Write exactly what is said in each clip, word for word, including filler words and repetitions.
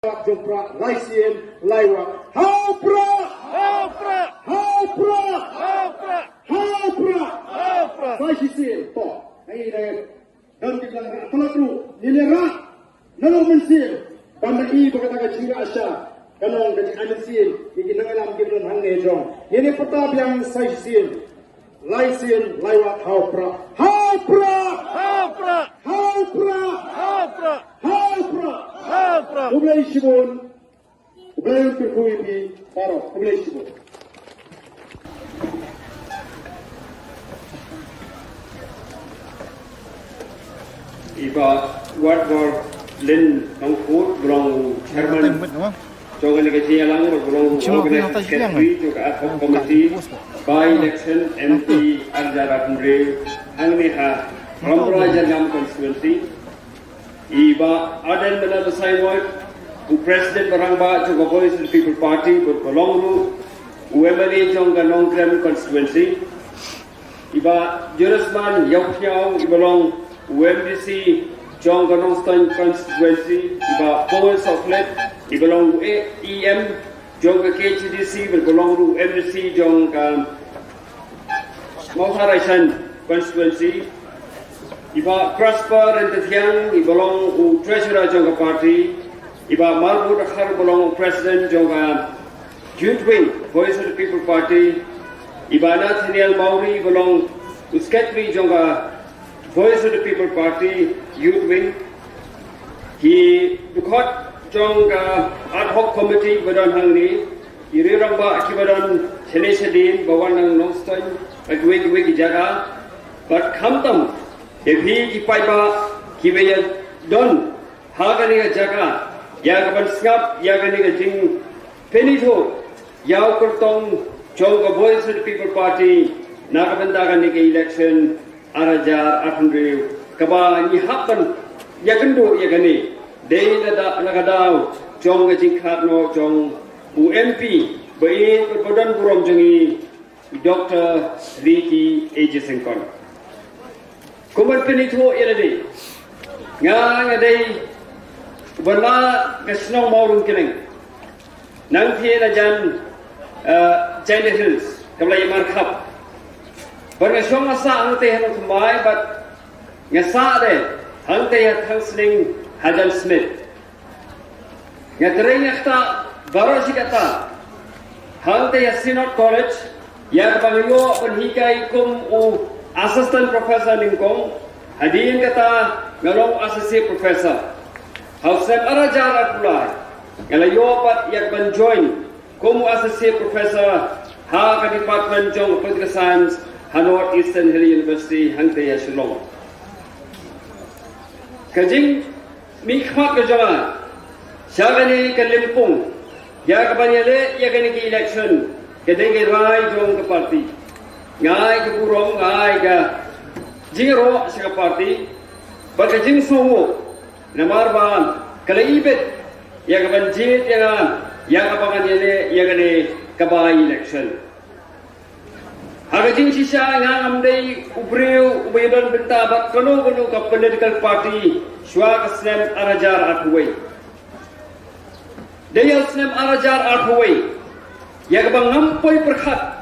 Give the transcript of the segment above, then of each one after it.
Jong Prah, lai sien, lai wah. Hau Prah! Hau Prah! Hau Prah! Hau Prah! Hau Prah! Hau Prah! Sa shisien, to. Ai, ai. Don ki blang rah palat ruh, ngi la rah. Nalor mynsiem, ban da i ba kata ka jingrah sha, ka long ka jingai mynsiem ïa ki nongïalam kiba don hangne jong. Ngin ïa pyrta biang sa shisien. Lai sien, lai wah, Hau Prah. Hau Prah! Hau Prah! Hau Prah! Hau Prah! Hau Prah! Hau Prah! Khublei shibun. Khublei, kyrkhu ïa phi baroh. Khublei shibun. I Bah Watbor Lin Nongkut, ba long chairman jong kane ka jingïalang, ba long organizing secretary jong ka ad hoc committee by election M P ar hajar arphew hynriew hangne ha Rambrai Jyrngam constituency. I Bah Ardent Miller Basaiawmoit, u President ba rangbah jong ka Voice of the People Party, bad ba long ruh u M L A jong ka Nongkrem constituency. I Bah Jonas Man Ïawkhñiaw, iba long u M D C jong ka Nongstoiñ constituency. I Bah Paul Sohkhlet, iba long u E M jong ka K H A D C, bad ba long ruh u M D C jong ka Mawthadraishan constituency. I Bah Prosper Ryntathiang, iba long u treasurer jong ka party. I Bah Marbud Dkhar, ba long u president jong ka Youth Wing, Voice of the People Party. I Bah Nathaniel Mawrie, ba long u secretary jong ka Voice of the People Party Youth Wing. Ki dkhot jong ka ad hoc committee ba don hangne, ki rangbah kiba don shane shadien, ba wan na Nongstoiñ, bad kiwei kiwei ki jaka. Bad khamtam ïa phi ki paidbah kiba ïa don ha kane ka jaka, ïa kaban sngap ïa kane ka jingpynithuh ïa u kyrtong jong ka Voice of the People Party na ka bynta kane ka election ar hajar arphew hynriew, kaba ngi hap ban ïakynduh ïa kane. Dei na da, na ka daw jong ka jingkhadnoh jong u M P ba ïeit bad ba don burom jong ngi, Doctor Ricky A J Syngkon. Kumban pynithuh ïa lade, nga, nga dei uba na ka shnong Mawryngkneng, nangthie na jan, eh, Jaintia Hills, kaba la ïamar Khap. Bad nga shong nga sah hangtei ha Nongthymmai, bad nga sah de hangtei ha Thangsning hajan Smit. Nga trei nga ktah baroh shi katta hangtei ha Synod College, ïa kaba nga ïoh ban hikai kum u assistant professor nyngkong. Hadien kata nga long associate professor. Ha u snem ar hajar arphew lai nga la ïoh pat ïa kaban join kum u associate professor ha ka department jong political science ha North Eastern Hill University hangtei ha Shillong. Ka jing mihkhmat ka jong nga sha kane ka lympung ïa kaban ïaleh ïa kane ka election ka dei ka rai jong ka party. Nga ai ka burom, nga ai ka jingïaroh sha ka party bad ka jingsngewnguh, namar ba ka la ibit ïa kaban jied ïa nga ïa kaba ngan ïaleh ïa kane ka by-election. Ha ka jingshisha nga ngam dei u briew uba ïadon bynta bad kano kano ka political party shuwa ka snem ar hajar arphew wei. Dei ha u snem ar hajar arphew wei ïa kaba ngam poi pyrkhat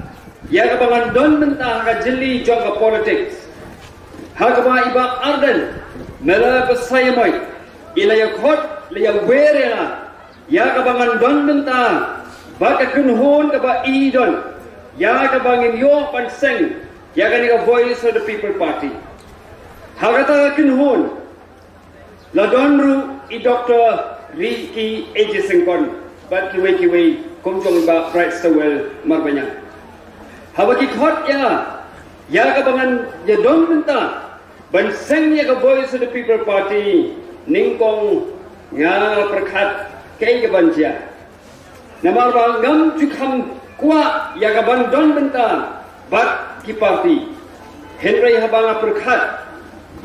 ïa kaba ngan don bynta ha ka jylli jong ka politics, ha kaba i Bah Ardent Miller Basaiawmoit i la ïakhot, la ïawer ïa nga ïa kaba ngan don bynta bad ka kynhun kaba i don, ïa kaba ngin ïoh ban seng ïa kane ka Voice of the People Party. Ha kata ka kynhun la don ruh i Doctor Ricky A J Syngkon bad kiwei kiwei kum jong i Bah Brightstarwell Marbaniang. Haba ki khot ïa nga ïa kaba ngan ïadon bynta ban seng ïa ka Voice of the People Party, nyngkong nga pyrkhat kaei kaban jia. Namar ba ngam ju kham kwah ïa kaban don bynta bad ki party. Hynrei haba nga pyrkhat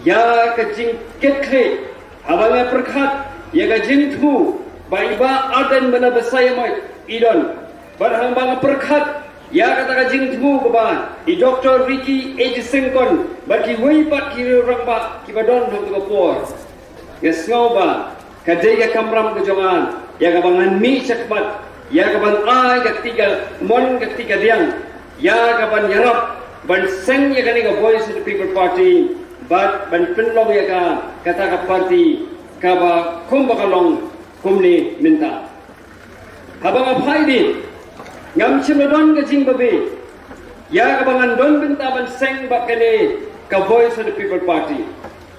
ïa ka jingkitkhlieh, haba nga pyrkhat ïa ka jingthmu ba i Bah Ardent Miller Basaiawmoit i don, bad haba nga pyrkhat ïa kata ka jingthmu kaba i Doctor Ricky A J Syngkon bad kiwei pat ki rangbah kiba don ha kato ka por, nga sngew ba ka dei ka kamram ka jong nga ïa kaba ngan mih shakhmat, ïa kaban ai ka kti kamon ka kti kadiang, ïa kaban ïarap ban seng ïa kane ka Voice of the People Party bad ban pynlong ïa ka, kata ka party kaba kumba ka long kumne mynta. Haba nga phai dien, ngam shym la don ka jingbabe ïa kaba ngan don bynta ban seng bad kane ka Voice of the People Party.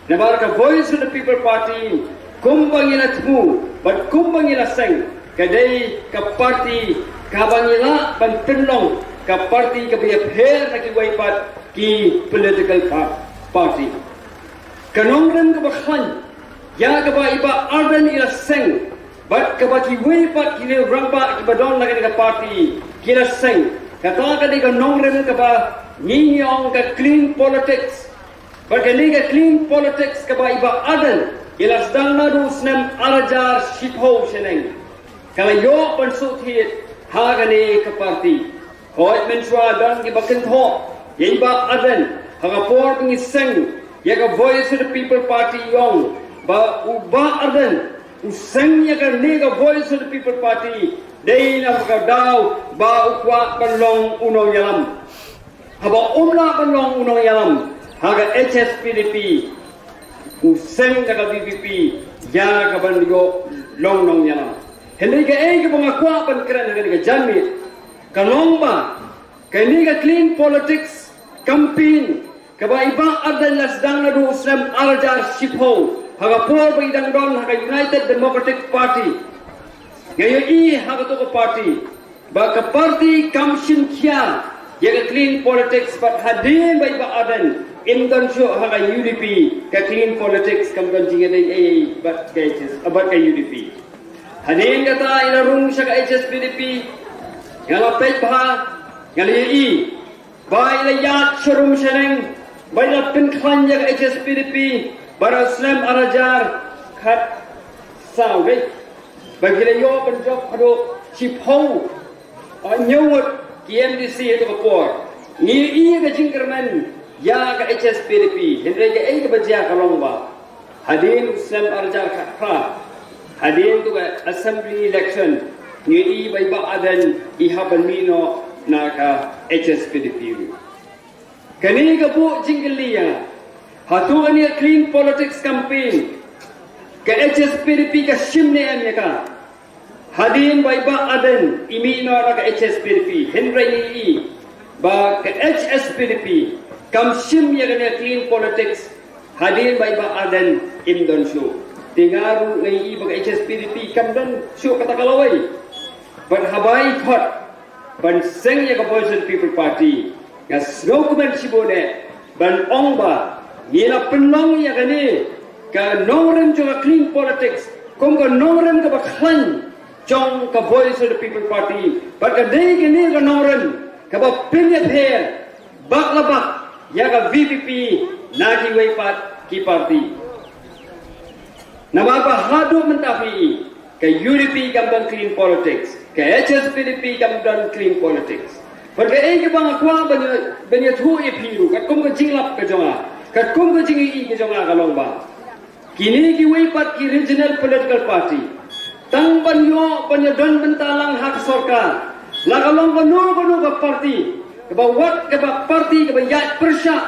Namar ka Voice of the People Party, kumba ngi la thmu bad kumba ngi la seng, ka dei ka party kaba ngi lah ban pynlong ka party kaba ïapher na kiwei pat ki political pa-, party. Ka nongrim kaba khlaiñ ïa kaba i Bah Ardent i la seng bad kaba kiwei pat ki rangbah kiba don na kane ka party ki la seng, kata ka dei ka nongrim kaba ngi ong ka clean politics. Bad kane ka clean politics kaba i Bah Ardent i la sdang naduh u snem ar hajar shiphew shaneng, ka la ïoh ban shu thied ha kane ka party. Hooid, mynshuwa don kiba kynthoh ïa i Bah Ardent ha ka por ba ngi seng ïa ka Voice of the People Party, ong ba u Bah Ardent u seng ïa kane ka Voice of the People Party dei na ka daw ba u kwah ban long u nongïalam. Haba um lah ban long u nongïalam ha ka H S P D P, u seng da ka V P P ïa kaban ïoh long nongïalam. Hynrei kaei kaba nga kwah ban kren ha kane ka janmiet ka long ba kane ka clean politics campaign kaba i Bah Ardent la sdang naduh u snem ar hajar shiphew ha ka por ba i dang don ha ka United Democratic Party. Nga ïohi ha kato ka party ba ka party kam shim khia ïa ka clean politics, bad hadien ba i Bah Ardent im don shuh ha ka U D P, ka clean politics kam don jingïadei ei ei bad ka H S, bad ka U D P. Hadien kata i la rung sha ka H S P D P. Nga la peit bha, nga la ïohi ba i la ïaid sharum shaneng, ba i la pynkhlaiñ ïa ka H S P D P, ba ha u snem ar hajar khatsaw, dei ba ki la ïoh ban jop haduh shiphew, ah, hynñiew ngut ki M D C ha kato ka por. Ngi ïohi ka jingkyrmen ïa ka H S P D P, hynrei kaei kaba jia ka long ba hadien u snem ar hajar khatphra, hadien tu ka assembly election, ngi ïohi ba i Bah Ardent i hap ban mih noh na ka H S P D P ruh. Kane ka buh jingkylli ïa nga, hato kane ka clean politics campaign ka H S P D P ka shim ne em ïa ka? Hadien ba i Bah Ardent i mih noh na ka H S P D P, hynrei ngi ïohi ba ka H S P D P kam shim ïa kane ka clean politics hadien ba i Bah Ardent im don shuh. Te nga ruh nga ïohi ba ka H S P D P kam don shuh kata ka lawei. Bad haba i khot ban seng ïa ka Voice of the People Party, nga sngewkmen shibun eh ban ong ba ngi la pynlong ïa kane ka nongrim jong ka clean politics kum ka nongrim kaba khlaiñ jong ka Voice of the People Party. Bad ka dei kane ka nongrim kaba pynïapher bak la bak ïa ka V P P na kiwei pat ki party. Namar ba haduh mynta phi i, ka U D P kam don clean politics, ka H S P D P kam don clean politics. Bad kaei kaba nga kwah ban ïa, ban ïathuh ïa phi ruh, katkum ka jinglap ka jong nga, katkum ka jingïohi ka jong nga ka long ba kine kiwei pat ki regional political party, tang ban ïoh ban ïadon bynta lang ha ka sorkar, la ka long kano kano ka party, kaba wat kaba party kaba ïaid pyrshah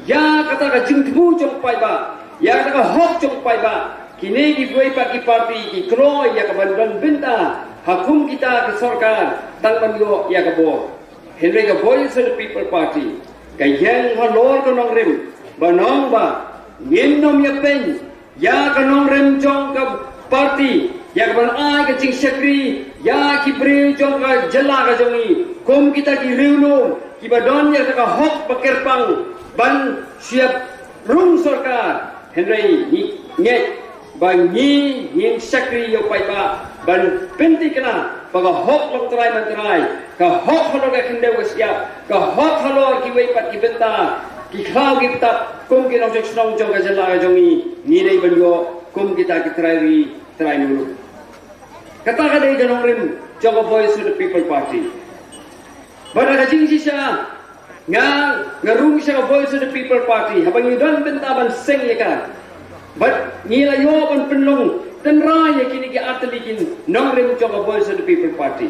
ïa kata ka jingthmu jong u paidbah, ïa kata ka hok jong u paidbah, kine kiwei pat ki party ki kloi ïa kaban don bynta ha kum kita ki sorkar tang ban ïoh ïa ka bor. Hynrei ka Voice of the People Party ka ïeng halor ka nongrim ban ong ba ngin ym ïapeiñ ïa ka nongrim jong ka party ïa kaban ai ka jingshakri ïa ki briew jong ka jylla ka jong ngi, kum kita ki riewlum kiba don ïa kata ka hok ba kyrpang ban shu ïa rung sorkar. Hynrei ngi ngeit ba ngi ngin shakri ïa u paidbah ban pynthikna ba ka hok long trai man trai, ka hok halor ka khyndew ka shyiap, ka hok halor kiwei pat ki bynta, ki khlaw ki btap kum ki nongshong shnong jong ka jylla ka jong ngi, ngi dei ban ïoh kum kita ki trai ri trai muluk. Kata ka dei ka nongrim jong ka Voice of the People Party. Bad ha ka jingshisha nga, nga rung sha ka Voice of the People Party haba ngi don bynta ban seng ïa ka. Bad ngi la ïoh ban pynlong Tynrai ïa kine ki artylli ki nongrim jong ka Voice of the People Party.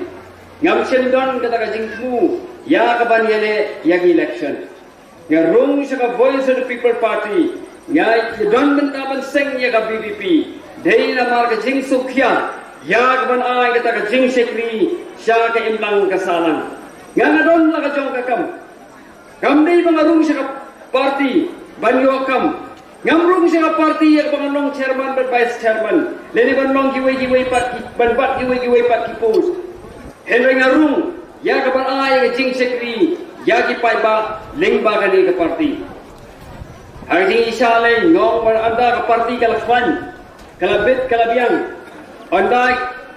Ngam shym don kata ka jingthmu ïa ka ban ïaleh ïa ki election. Nga rung sha ka Voice of the People Party, nga don bynta ban seng ïa ka V P P. Dei namar ka jingsngewkhia ïa ka ban ai kata ka jingshakri sha ka imlang ka sahlang. Nga, nga don la ka jong ka kam. Kam dei ba nga rung sha ka party ban ïoh kam. Ngam rung sha ka party ïa ka ban long chairman bad vice chairman, lane ban long kiwei kiwei pat ki, ban bat kiwei kiwei pat ki post. Hynrei nga rung ïa ka ban ai ïa ka jingshakri ïa ki paidbah lyngba kane ka party. Ha ka jingisynei nga ong ba ynda ka party ka la khlaiñ, ka la bit, ka la biang, ynda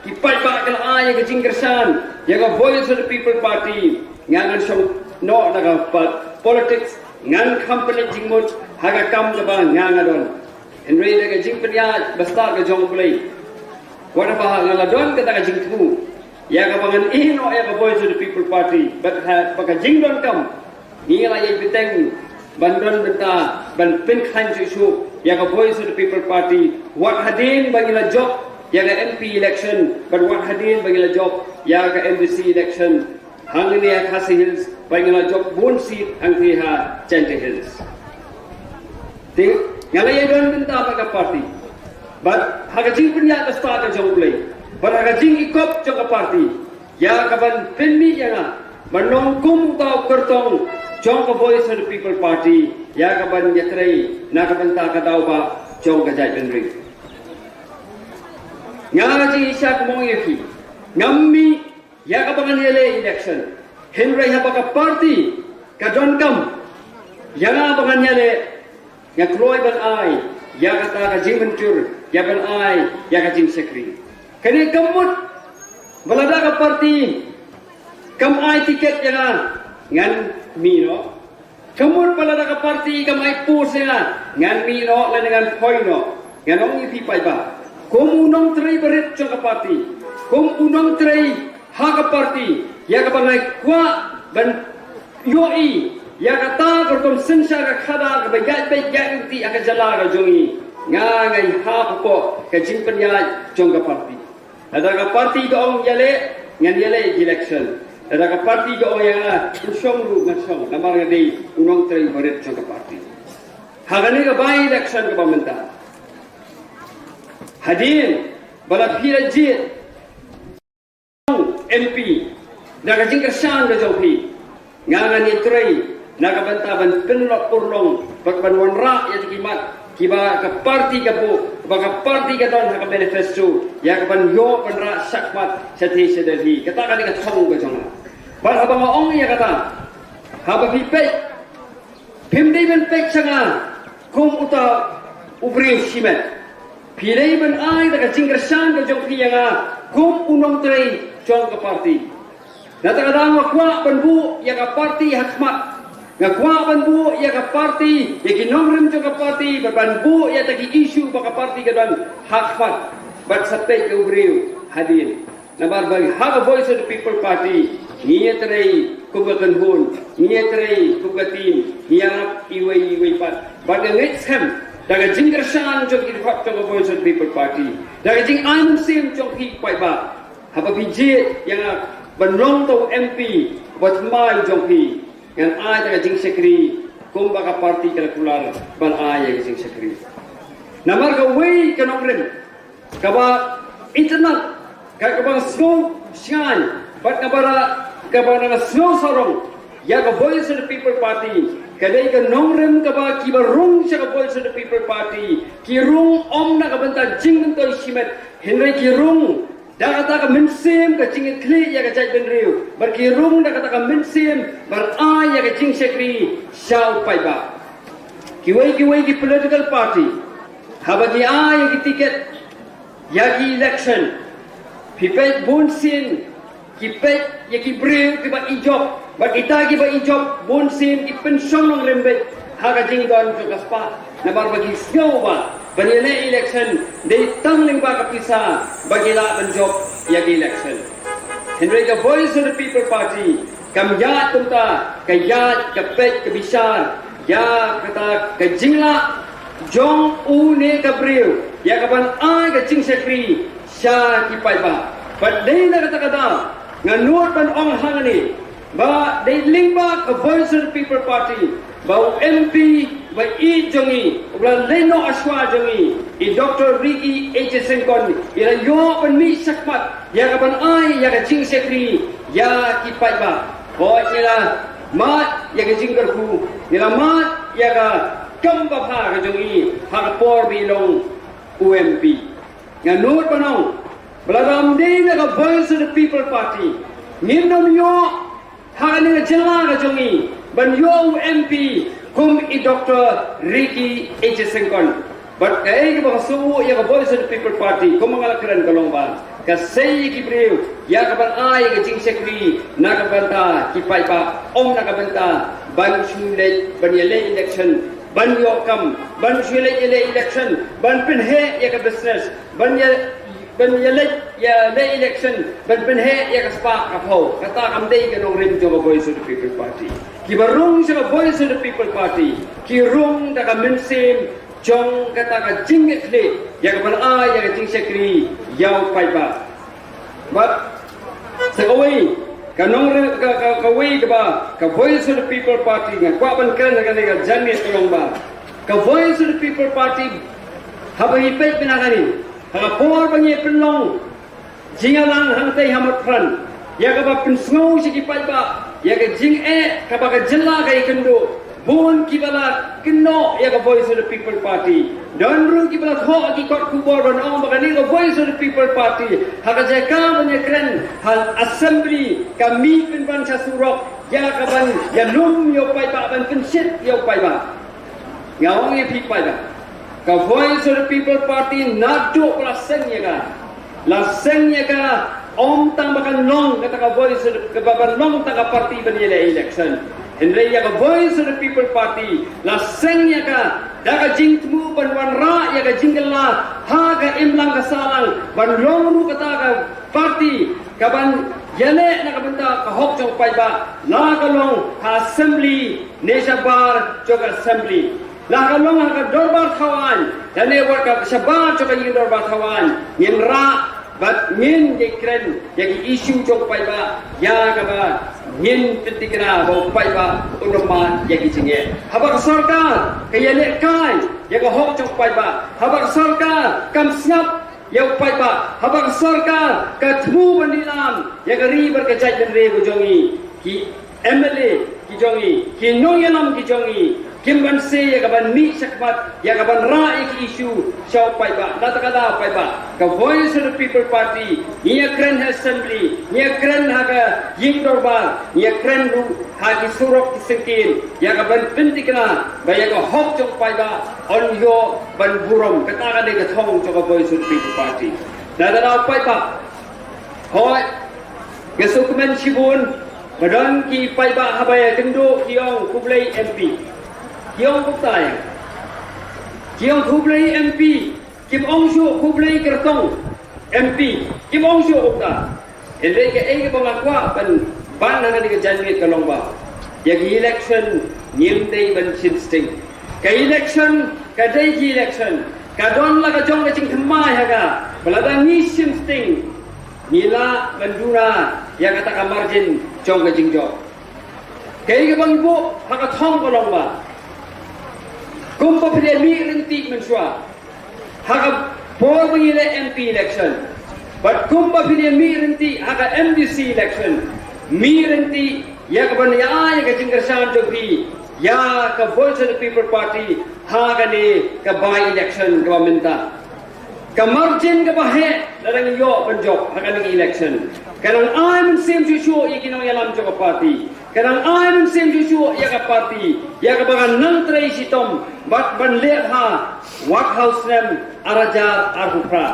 ki paidbah ki la ai ïa ka jingkyrshan ïa ka Voice of the People Party, nga ngan shong noh na ka politics, ngan kham pynleit jingmut ha ka kam kaba nga nga don. Hynrei da ka jingpynïaid bastad ka jong U Blei, wat haba nga la don kata ka jingthmu ïa kaba ngan ïehnoh ïa ka Voice of the People Party, bad ha, bad ka jingdonkam, ngi la ïai bteng ban don bynta ban pynkhlaiñ shuh shuh ïa ka Voice of the People Party, wat hadien ba ngi la jop ïa ka M P election, bad wat hadien ba ngi la jop ïa ka M D C election hangne ha Khasi Hills, bad ngi la jop bun seat hangtei ha Jaintia Hills. Te nga la ïai don bynta bad ka party, bad ha ka jingpynïaid bastad ka jong U Blei, bad ha ka jingïakop jong ka party, ïa ka ban pynmih ïa nga ban long kum uta u kyrtong jong ka Voice of the People Party, ïa ka ban ïatrei na ka bynta ka daw ba jong ka jaitbynriew. Nga, ka jingshisha kumno ïa phi, ngam mih ïa ka ba ngan ïaleh election. Hynrei haba ka party ka donkam ïa nga ba ngan ïaleh, nga kloi ban ai ïa kata ka jingmynjur, ïa ban ai ïa ka jingshakri. Kane ka mut ba lada ka party kam ai ticket ïa nga, ngan mih noh. Ka mut ba lada ka party kam ai post ïa nga, ngan mih noh lane ngan poi noh. Ngan ong ïa phi paidbah, kum u nongtrei barit jong ka party, kum u nongtrei ha ka party, ïa kaba nga kwah ban ïohi ïa kata ka rukom synshar ka khadar kaba ïaid beit ïaid ryntih ha ka jylla ka jong ngi, nga, nga ïahap hapoh ka jingpynïaid jong ka party. Lada ka party ka ong ïaleh, ngan ïaleh election. Lada ka party ka ong ïa nga, ngan shong ruh ngan shong, namar nga dei u nongtrei barit jong ka party. Ha kane ka by-election kaba mynta, hadien ba la phi la jied M P da ka jingkyrshan ka jong phi, nga, ngan ïatrei na ka bynta ban pynlong urlong bad ban wanrah ïa ki mat kiba ka party ka buh, ba ka party ka don ha ka manifesto, ïa ka ban ïoh ban rah shakhmat shatei sha Delhi. Kata ka dei ka thong ka jong nga. Bad haba nga ong ïa kata, haba phi peit, phim dei ban peit sha nga kum uta u briew shimet. Phi dei ban ai da ka jingkyrshan ka jong phi ïa nga kum u nongtrei jong ka party. Na kata ka daw nga kwah ban buh ïa ka party ha khmat. Nga kwah ban buh ïa ka party, ïa ki nongrim jong ka party, bad ban buh ïa kita ki issue ba ka party ka don ha khmat. Bad sa peit ïa u briew hadien. Namar ba ha ka Voice of the People Party ngi ïatrei kum ka kynhun, ngi ïatrei kum ka team, ngi ïarap iwei iwei pat. Bad nga ngeit skhem da ka jingkyrshan jong ki dkhot jong ka Voice of the People Party, da ka jingai mynsiem jong phi paidbah, haba phi jied ïa nga ban long uta u M P ba thymmai jong phi, ngan ai da ka jingshakri kumba ka party ka la kular ban ai ïa ka jingshakri. Namar kawei ka nongrim kaba itynnad, ka, kaba sngew shngaiñ bad kaba, kaba nga sngew sarong ïa ka Voice of the People Party, ka dei ka nongrim kaba kiba rung sha ka Voice of the People Party ki rung ym na ka bynta jingmyntoi shimet, hynrei ki rung da kata ka mynsiem ka jingïakhlieh ïa ka jaitbynriew, bad ki rung da kata ka mynsiem ban ai ïa ka jingshakri sha u paidbah. Kiwei kiwei ki political party, haba ki ai ïa ki ticket ïa ki election, phi peit bun sien ki peit ïa ki briew kiba ijop, bad kita kiba ijop bun sien ki pynshong nongrim beit ha ka jingdon jong ka spah, namar ba ki sngew ba ban ïaleh election dei tang lyngba ka pisa ba ki lah ban jop ïa ki election. Hynrei ka Voice of the People Party kam ïaid kumta, ka ïaid, ka peit, ka bishar ïa kata ka jinglah jong une ka briew ïa ka ban ai ka jingshakri sha ki paidbah. Bad dei na kata ka daw nga nud ban ong hangne ba dei lyngba ka Voice of the People Party ba u M P ba ïeit jong ngi, u ba la leit noh shuwa jong ngi, i Doctor Ricky A J Syngkon, i la ïoh ban mih shakhmat ïa ka ban ai ïa ka jingshakri ïa ki paidbah. Hooid, ngi la mad ïa ka jingkyrkhu, ngi la mad ïa ka kam babha ka jong i ha ka por ba i long u M P. Nga nud ban ong ba lada ym dei na ka Voice of the People Party, ngim nym ïoh ha kane ka jylla ka jong i ban ïoh u M P kum i Doctor Ricky A J Syngkon. Bad kaei kaba ka sngewthuh ïa ka Voice of the People Party, kumba nga la kren, ka long ba ka sei ïa ki briew ïa ka ban ai ka jingshakri na ka bynta ki paidbah, ym na ka bynta ban shu leit ban ïaleh election, ban ïoh kam, ban shu leit ïaleh election ban pynheh ïa ka business, ban ïa ban ïaleh, ïaleh election ban pynheh ïa ka spah ka phew. Kata kam dei ka nongrim jong ka Voice of the People Party. Kiba rung sha ka Voice of the People Party ki rung da ka mynsiem jong kata ka jingngeit khlieh ïa ka ban ai ïa ka jingshakri ïa u paidbah. Bad sa kawei ka nongrim, ka, ka, kawei kaba ka Voice of the People Party nga kwah ban kren ha kane ka janmiet ka long ba ka Voice of the People Party, haba ngi peit bniah kane, ha ka por ba ngi pynlong jingïalang hangtei ha Motphran, ïa kaba pynsngew sha ki paidbah ïa ka jingeh kaba ka jylla ka ïakynduh, bun kiba la kynnoh ïa ka Voice of the People Party. Don ruh kiba la thoh ki kot khubor ban ong ba kane ka Voice of the People Party ha ka jaka ban ïakren ha Assembly ka mih pynban sha surok ïa ka ban ïalum ïa u paidbah, ban pynshit ïa u paidbah. Nga ong ïa phi paidbah, ka Voice of the People Party naduh ba la seng ïa ka, la seng ïa ka, ym tang ba kan long kata ka Voice of the, ba kan long tang ka party ban ïaleh election. Hynrei ïa ka Voice of the People Party la seng ïa ka da ka jingthmu ban wanrah ïa ka jingkylla ha ka imlang ka sahlang, ban long ruh kata ka party ka ban ïaleh na ka bynta ka hok jong u paidbah, la ka long ha Assembly ne shabar jong ka Assembly, la ka long ha ka dorbar thaw aiñ, lane wat ka shabar jong ka ïing dorbar thaw aiñ, ngin rah bad ngin ïakren ïa ki issue jong u paidbah, ïa kaba ngin pynthikna ba u paidbah un ym mad ïa ki jingeh. Haba ka sorkar ka ïalehkai ïa ka hok jong u paidbah, haba ka sorkar kam sngap ïa u paidbah, haba ka sorkar ka thmu ban dilam ïa ka ri bad ka jaitbynriew ka jong ngi, ki M L A ki jong ngi, ki nongïalam ki jong ngi, kim banse ïa ka ban mih shakhmat, ïa ka ban rah ïa ki issue sha u paidbah. Na kata ka daw paidbah, ka Voice of the People Party ngi ïakren ha Assembly, ngi ïakren ha ka ïing dorbar, ngi ïakren ruh ha ki surok ki syngkien, ïa ka ban pynthikna ba ïa ka hok jong u paidbah un ïoh ban burom. Kata ka dei ka thong jong ka Voice of the People Party. Na kata ka daw paidbah, hooid, nga sngewkmen shibun ba don ki paidbah haba ïakynduh ki ong khublei M P. Ki ong kumta ïa, ki ong khublei M P. Kim ong shuh khublei kyrtong M P, kim ong shuh kumta. Hynrei kaei kaba nga kwah ban ban ha kane ka janmiet ka long ba ïa ki election ngim dei ban shim sting. Ka election ka dei ki election, ka don la ka jong ka jingthymmai ha ka, ba lada ngi shim sting ngi lah ban duna ïa kata ka margin jong ka jingjop. Kaei kaba ngi buh ha ka thong ka long ba kumba phi la mih ryntih mynshuwa ha ka por ba ngi leh M P election, bad kumba phi la mih ryntih ha ka M D C election, mih ryntih ïa ka ban ïa ai ïa ka jingkyrshan jong phi ïa ka Voice of the People Party ha kane ka by election kaba mynta. Ka margin kaba heh lada ngi ïoh ban jop ha kane ka election ka nang ai mynsiem shuh shuh ïa ki nongïalam jong ka party, ka nang ai mynsiem shuh shuh ïa ka party, ïa kaba kan nang trei shitom bad ban leh bha wat ha u snem ar hajar arphew phra.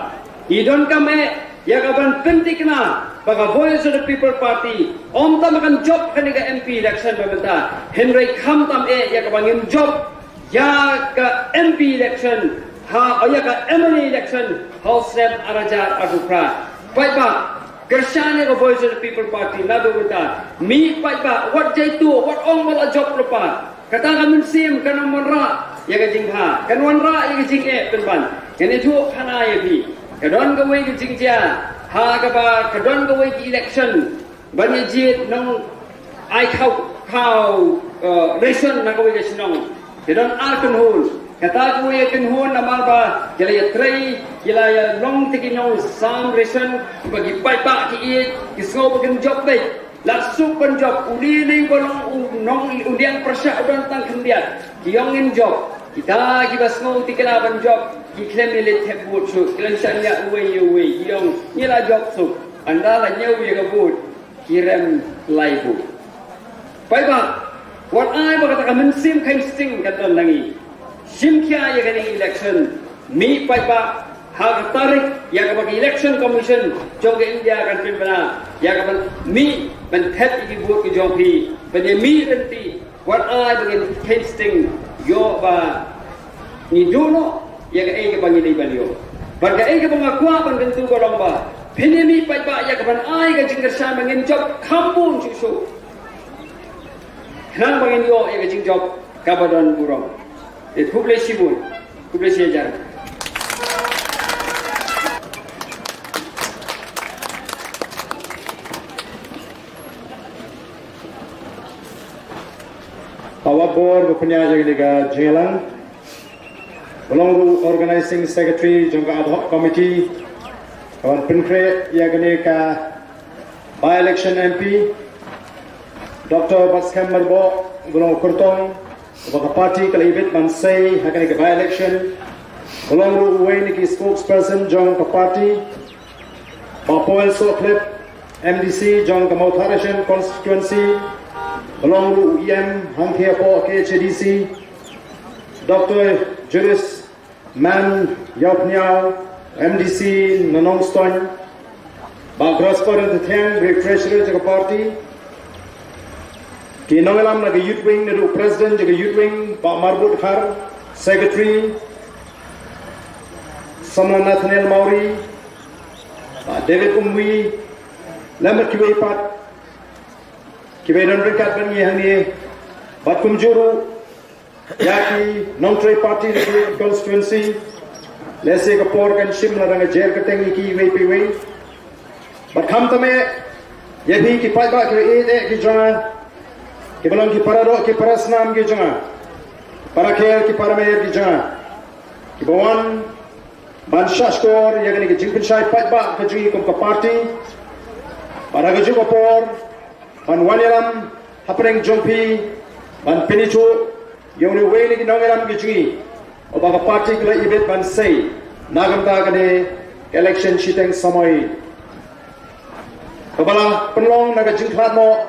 Ngi donkam eh ïa ka ban pynthikna ba ka Voice of the People Party ym tang ba kan jop kane ka M P election ba mynta, hynrei khamtam eh ïa kaba ngin jop ïa ka M P election ha, ïa ka M L A election ha u snem ar hajar arphew phra. Paidbah, kyrshan ïa ka Voice of the People Party naduh mynta. Mih paidbah, wat jaituh, wat ong ba la jop lypa. Kata ka mynsiem kan ym wanrah ïa ka jingbha, kan wanrah ïa ka jingeh pynban. Ngan ïathuh khana ïa phi. Ka don kawei ka jingjia ha kaba ka don kawei ka election ban ïa jied nong ai khaw khaw eh, ration na kawei ka shnong. Ka don ar kynhun. Kata kawei ka kynhun namar ba ki la ïatrei, ki la ïalong te ki nongsam ration, ba ki paidbah ki ïeit, ki sngew ba kin jop beit. La suk ban jop, u li li ba long u nong u diang pyrshah u don tang khyndiat. Ki ong ngin jop. Kita kiba sngew te ki lah ban jop, ki khlem ïaleit thep vote shuh, ki la shah ñiah uwei ïa uwei, ki ong ngi la jop suk. Ynda la ñiew ïa ka vote, ki rem lai vote. Paidbah, wat ai ba kata ka mynsiem kheiñ sting kan don na ngi. Shim khia ïa kane election, mih paidbah ha ka tarik ïa kaba ka Election Commission jong ka India kan pynbna ïa kaba mih ban thep ïa ki vote ki jong phi, ban ïa mih lynti. Wat ai ba ngin kheiñ sting ïoh ba ngi duh noh ïa kaei kaba ngi dei ban ïoh. Bad kaei kaba nga kwah ban kyntu ka long ba phin ïa mih paidbah ïa kaban ai ka jingkyrshan ba ngin jop kham bun shuh shuh. Khnang ba ngin ïoh ïa ka jingjop kaba don burom. Te khublei shibun, khublei shihajar. Pawat bor ba pynïaid jong ka jingïalang. Ba long ruh organizing secretary jong ka ad hoc committee kaban pynkhreh ïa kane ka by election M P. Doctor Batskhem Myrboh, ba long u kyrtong ba ka party ka la ibit ban sei ha kane ka by election. Ba long ruh uwei na ki spokesperson jong ka party. Bah Paul Sohkhlip, M D C jong ka Mawthadraishan constituency, ba long ruh u E M hangthie hapoh K H A D C, Doctor Julius Man Ïawphniaw, M D C na Nongstoiñ, Bah Grosper Ïathuhtheng, ba dei treasurer jong ka party, ki nongïalam na ka youth wing, naduh president jong ka youth wing, Bah Marbud Khar, secretary, Samla Nathaniel Mawrie, Bah David Umwi, lem bad kiwei pat kiba don ryngkat bad ngi hangne, bad kumjuh ruh ïa ki nongtrei party na ki constituency, lehse ka por kan shim, lada nga jer kyrteng ïa ki iwei pa iwei. Bad khamtam eh ïa phi ki paidbah kiba ïeit eh ki jong nga, kiba long ki para doh ki para snam ki jong nga, para kher ki para mer ki jong nga, kiba wan ban shahshkor ïa kane ka jingpynshai paidbah ka jong ngi kum ka party. Bad ha kajuh ka por ban wan ïalam hapdeng jong phi ban pynithuh ïa une uwei na ki nongïalam ka jong ngi uba ka party ka la ibit ban sei na ka bynta kane ka election shiteng samoi, kaba la pynlong na ka jingkhlad noh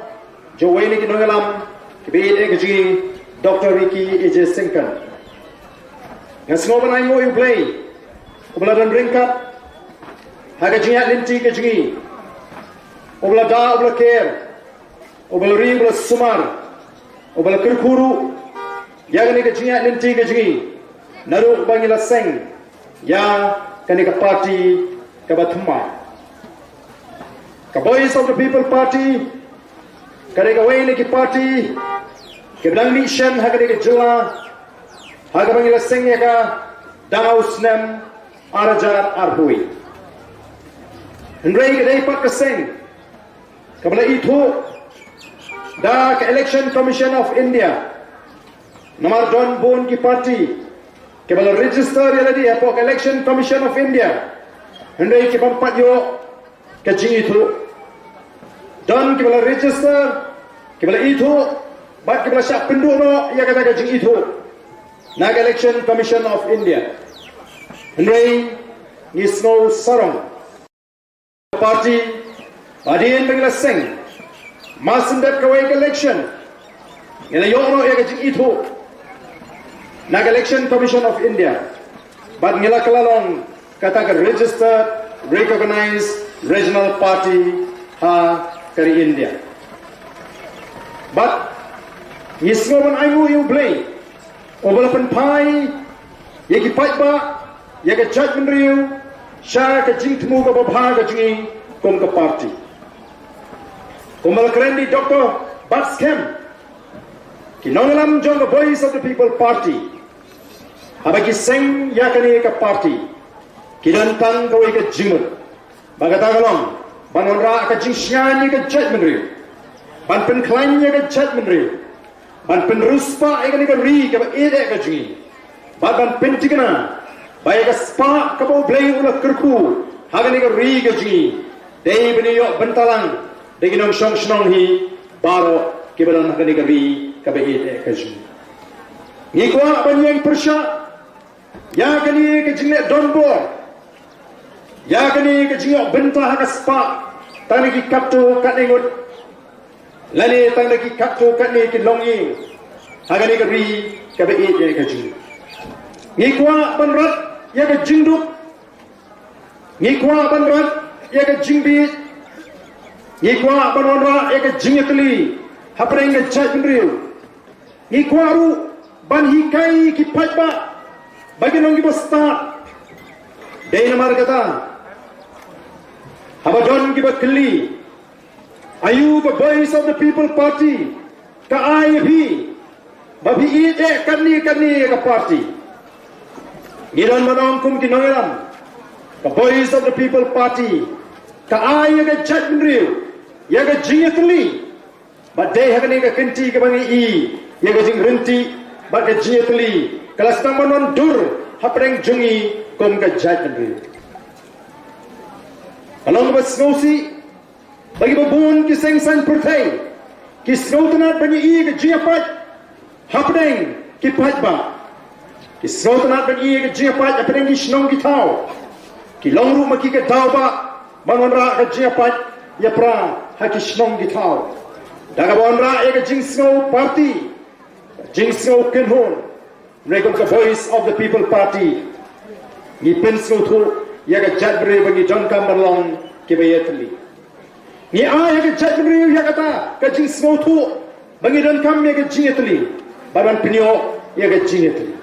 jong uwei na ki nongïalam kiba ïeit eh ka jong ngi, Doctor Ricky A J Syngkon. Nga sngew ban ainguh ïa U Blei uba la don ryngkat ha ka jingïaid lynti ka jong ngi, uba la da, uba la ker, uba la ri, uba la sumar, uba la kyrkhu ruh ïa kane ka jingïaid lynti ka jong ngi naduh ba ngi la seng ïa kane ka party kaba thymmai. Ka Voice of the People Party ka dei kawei na ki party kiba dang mih shen ha kane ka jylla ha kaba ngi la seng ïa ka dang ha u snem ar hajar arphew. Hynrei ka dei pat ka seng kaba la ithuh da ka Election Commission of India. Namar don bun ki party kiba la register ïa lade hapoh ka Election Commission of India, hynrei ki bym pat ïoh ka jingithuh. Don kiba la register, kiba la ithuh, bad kiba la shah pynduh noh ïa kata ka jingithuh na ka Election Commission of India. Hynrei ngi sngew sarong, party, hadien ba ngi la seng, mar shen dep kawei ka election, ngi la ïoh noh ïa ka jingithuh na ka Election Commission of India, bad ngi la kylla long kata ka registered, recognized regional party ha ka ri India. Bad ngi sngew ban ainguh ïa U Blei uba la pynphai ïa ki paidbah, ïa ka jaitbynriew sha ka jingthmu kaba bha ka jong ngi kum ka party. Kumba la kren da i Doctor Batskhem, ki nongïalam jong ka Voice of the People Party, haba ki seng ïa kane ka party, Ki don tang kawei ka jingmut, ba kata ka long ban wanrah ka jingshngaiñ ïa ka jaitbynriew, ban pynkhlaiñ ïa ka jaitbynriew, ban pynriewspah ïa kane ka ri kaba ïeit eh ka jong ngi, bad ban pynthikna ba ïa ka spah kaba U Blei u la kyrkhu ha kane ka ri ka jong ngi, dei ban ïoh bynta lang da ki nongshong shnong hi baroh kiba don ha kane ka ri kaba ïeit eh ka jong ngi. Ngi kwah ban ïeng pyrshah ïa kane ka jingleh donbor, ïa kane ka jingïoh bynta ha ka spah, tang na ki katto katne ngut, lane tang na ki katto katne ki longïing ha kane ka ri kaba ïeit eh ka jong ngi. Ngi kwah ban rat ïa ka jingduk, ngi kwah ban rat ïa ka jingbieit, ngi kwah ban wanrah ïa ka jingïatylli hapdeng ka jaitbynriew. Ngi kwah ruh ban hikai ki paidbah ba kin long kiba stad. Dei namar kata, haba don kiba kylli, aïu ka Voice of the People Party ka ai ïa phi ba phi ïeit eh katne katne ïa ka party? Ngi don ban ong kum ki nongïalam, ka Voice of the People Party ka ai ïa ka jaitbynriew ïa ka jingïatylli. Bad dei ha kane ka kynti kaba ngi i ïa ka jingryntih bad ka jingïatylli ka la sdang ban wan dur hapdeng jong ngi kum ka jaitbynriew. Ka long kaba sngewsih ba kiba bun ki seng saiñ pyrthei ki sngewtynnat ban ïohi ïa ka jingïapait hapdeng ki paidbah. Ki sngewtynnat ban ïohi ïa ka jingïapait hapdeng ki shnong ki thaw. Ki long ruh ma ki ka daw ba ban wanrah ka jingïapait ïapra ha ki shnong ki thaw da kaba wanrah ïa ka jingsngew party, jingsngew kynhun. Hynrei kum ka Voice of the People Party, ngi pynsngewthuh ïa ka jaitbynriew ba ngi donkam ban long kiba ïatylli. Ngi ai ha ka jaitbynriew ïa kata ka jingsngewthuh ba ngi donkam ïa ka jingïatylli bad ban pynïoh ïa ka jingïatylli.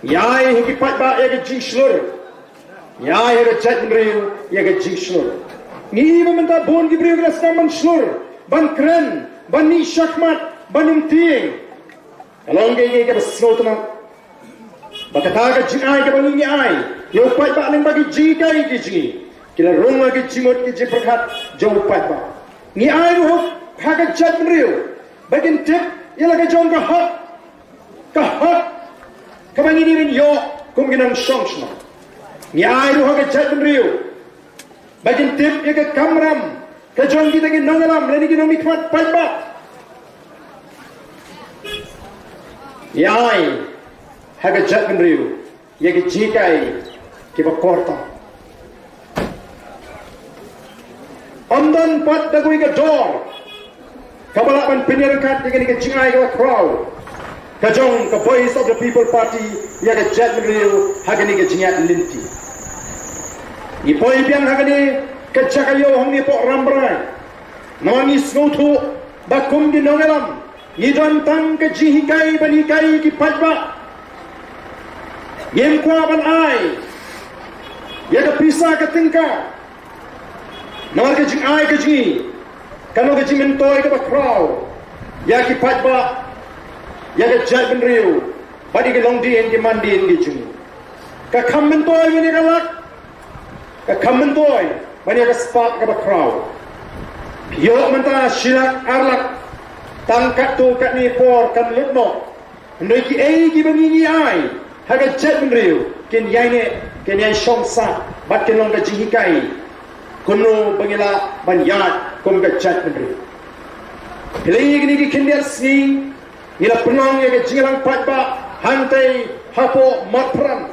Ngi ai ha ki paidbah ïa ka jingshlur. Ngi ai ha ka jaitbynriew ïa ka jingshlur. Ngi i ba mynta bun ki briew ki la sdang ban shlur, ban kren, ban mih shakhmat, ban ym tieng. Ka long kaei kaei kaba sngewtynnat ba kata ka jingai kaba ngi ngi ai ïa u paidbah lyngba ki jinghikai ki jong ngi, ki la rung ha ki jingmut ki jingpyrkhat jong u paidbah. Ngi ai ruh ha ka jaitbynriew ba kin tip ïa la ka jong ka hok, ka hok kaba ngi dei ban ïoh kum ki nongshong shnong. Ngi ai ruh ha ka jaitbynriew ba kin tip ïa ka kamram ka jong kita ki nongïalam lane ki nongmihkhmat paidbah. Ngi ai ha ka jaitbynriew ïa ki jinghikai kiba kordor. Ym don pat da kawei ka dor kaba lah ban pynïaryngkat ïa kane ka jingai kaba khraw ka jong ka Voice of the People Party ïa ka jaitbynriew ha kane ka jingïaid lynti. Ngi poi biang ha kane ka jaka ïew hangne hapoh Rambrai, namar ngi sngewthuh ba kum ki nongïalam ngi don tang ka jinghikai ban hikai ki paidbah. Ngim kwah ban ai ïa ka pisa ka tyngka. Namar ka jingai ka jong ngi kan long ka jingmyntoi kaba khraw ïa ki paidbah, ïa ka jaitbynriew bad ïa ki longdien ki mandien ki jong ngi. Ka kham myntoi ban ïa ka lak, ka kham myntoi ban ïa ka spah kaba khraw. Phi ïoh mynta shi lak ar lak, tang katto katne por kan lut noh. Hynrei kiei kiba ngi ngi ai ha ka jaitbynriew kin ïai neh, kin ïai shong sah bad kin long ka jinghikai kumno ba ngi lah ban ïaid kum ka jaitbynriew. Phi la ïohi kine ki khyndiat sngi ngi la pynlong ïa ka jingïalang paidbah hangtei hapoh Marpyrshah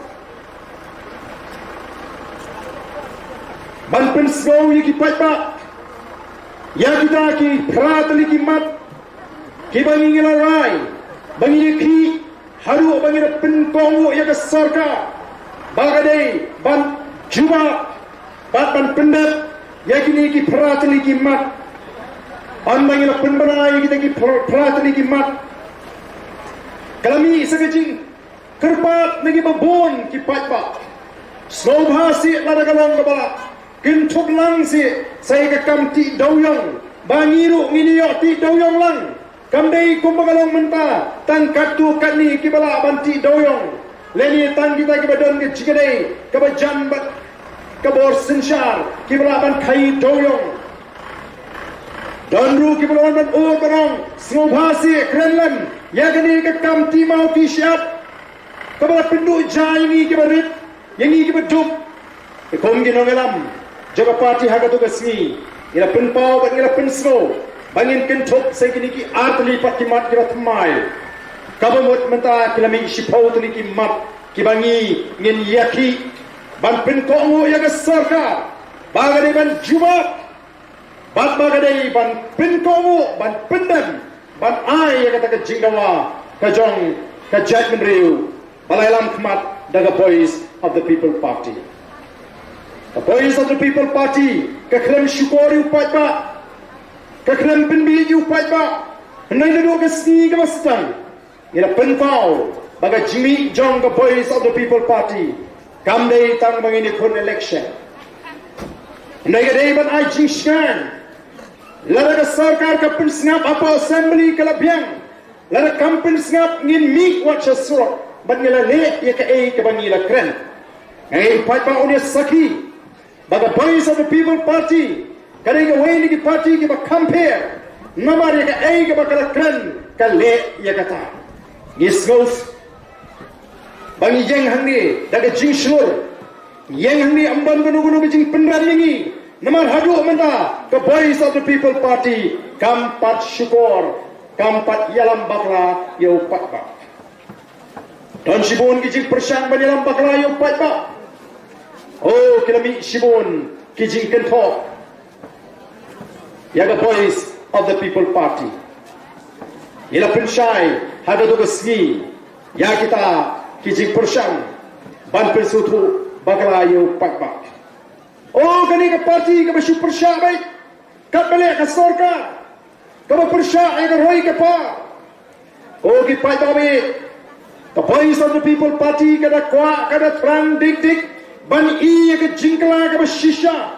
ban pynsngew ïa ki paidbah ïa kita ki phra tylli ki mat kiba ngi ngi la rai ba ngi ïa ki haduh ba ngi la pynkohnguh ïa ka sorkar ba ka dei ban jubab bad ban pyndep ïa kine ki phra tylli ki mat. Ynda ngi la pynbna ïa kita ki phra tylli ki mat, ka la mih sa ka jingkyrpad na kiba bun ki paidbah. Sngewbha seh lada ka long kaba lah, kynthup lang seh sa ïa ka kam tih dewiong ba ngi ruh ngin ïoh tih dewiong lang. Kam dei kumba ka long mynta tang katto katne kiba lah ban tih dewiong lane tang kita kiba don ka jingkadei kaba jan bad ka bor synshar kiba lah ban khaii dewïong. Don ruh kiba lah ban ong, ban ong sngewbha seh, kren lem ïa kane ka kam ti maw ti shyiap kaba la pynduh jia ïa ngi kiba rit, ïa ngi kiba duk. Te kum ki nongïalam jong ka party ha kato ka sngi, ngi la pynpaw bad ngi la pynsngew ba ngin kynthup sa ïa kine ki ar tylli pat ki mat kiba thymmai. Kaba mut mynta ki la mih shiphew tylli ki mat kiba ngi ngin ïakhih ban pynkohnguh ïa ka sorkar ba ka dei ban jubab bad ba ka dei ban pynkohnguh, ban pyndem, ban ai ïa kata ka jingdawa ka jong ka jaitbynriew ba la ïalam khmat da ka Voice of the People Party. Ka Voice of the People Party ka khlem shukor ïa u paidbah, ka khlem pynbieit ïa u paidbah. Hynrei naduh ka sngi kaba sdang ngi la pynpaw ba ka jingmih jong ka Voice of the People Party kam dei tang ba ngin ïakhun election. Hynrei ka dei ban ai jingshngaiñ. Lada ka sorkar ka pynsngap hapoh Assembly ka la biang, lada kam pynsngap ngin mih wat sha surok bad ngi la leh ïa kaei kaba ngi la kren. Nga ngeit u paidbah un ïa sakhi ba ka Voice of the People Party ka dei kawei na ki party kiba kham pher, namar ïa kaei kaba ka la kren ka leh ïa kata. Ngi sngew ba ngi ïeng hangne da ka jingshlur, ngi ïeng hangne ym don kano kano ka jingpynrem ïa ngi, namar haduh mynta ka Voice of the People Party kam pat shukor, kam pat ïalam bakla ïa u paidbah. Don shibun ki jingpyrshang ban ïalam bakla ïa u paidbah. Oh, ki la mih shibun ki jingkynthoh ïa ka Voice of the People Party. Ngi la pynshai ha kato ka sngi ïa kita ki jingpyrshang ban pynsngewthuh bakla ïa u paidbah. Oh, kane ka party kaba shu pyrshah beit katba leh ka sorkar, kaba pyrshah ïa ka roi ka par. Ko ki paidbah, ka Voice of the People Party ka da kwah, ka da thrang dik dik ban ïoh ïa ka jingkylla kaba shisha.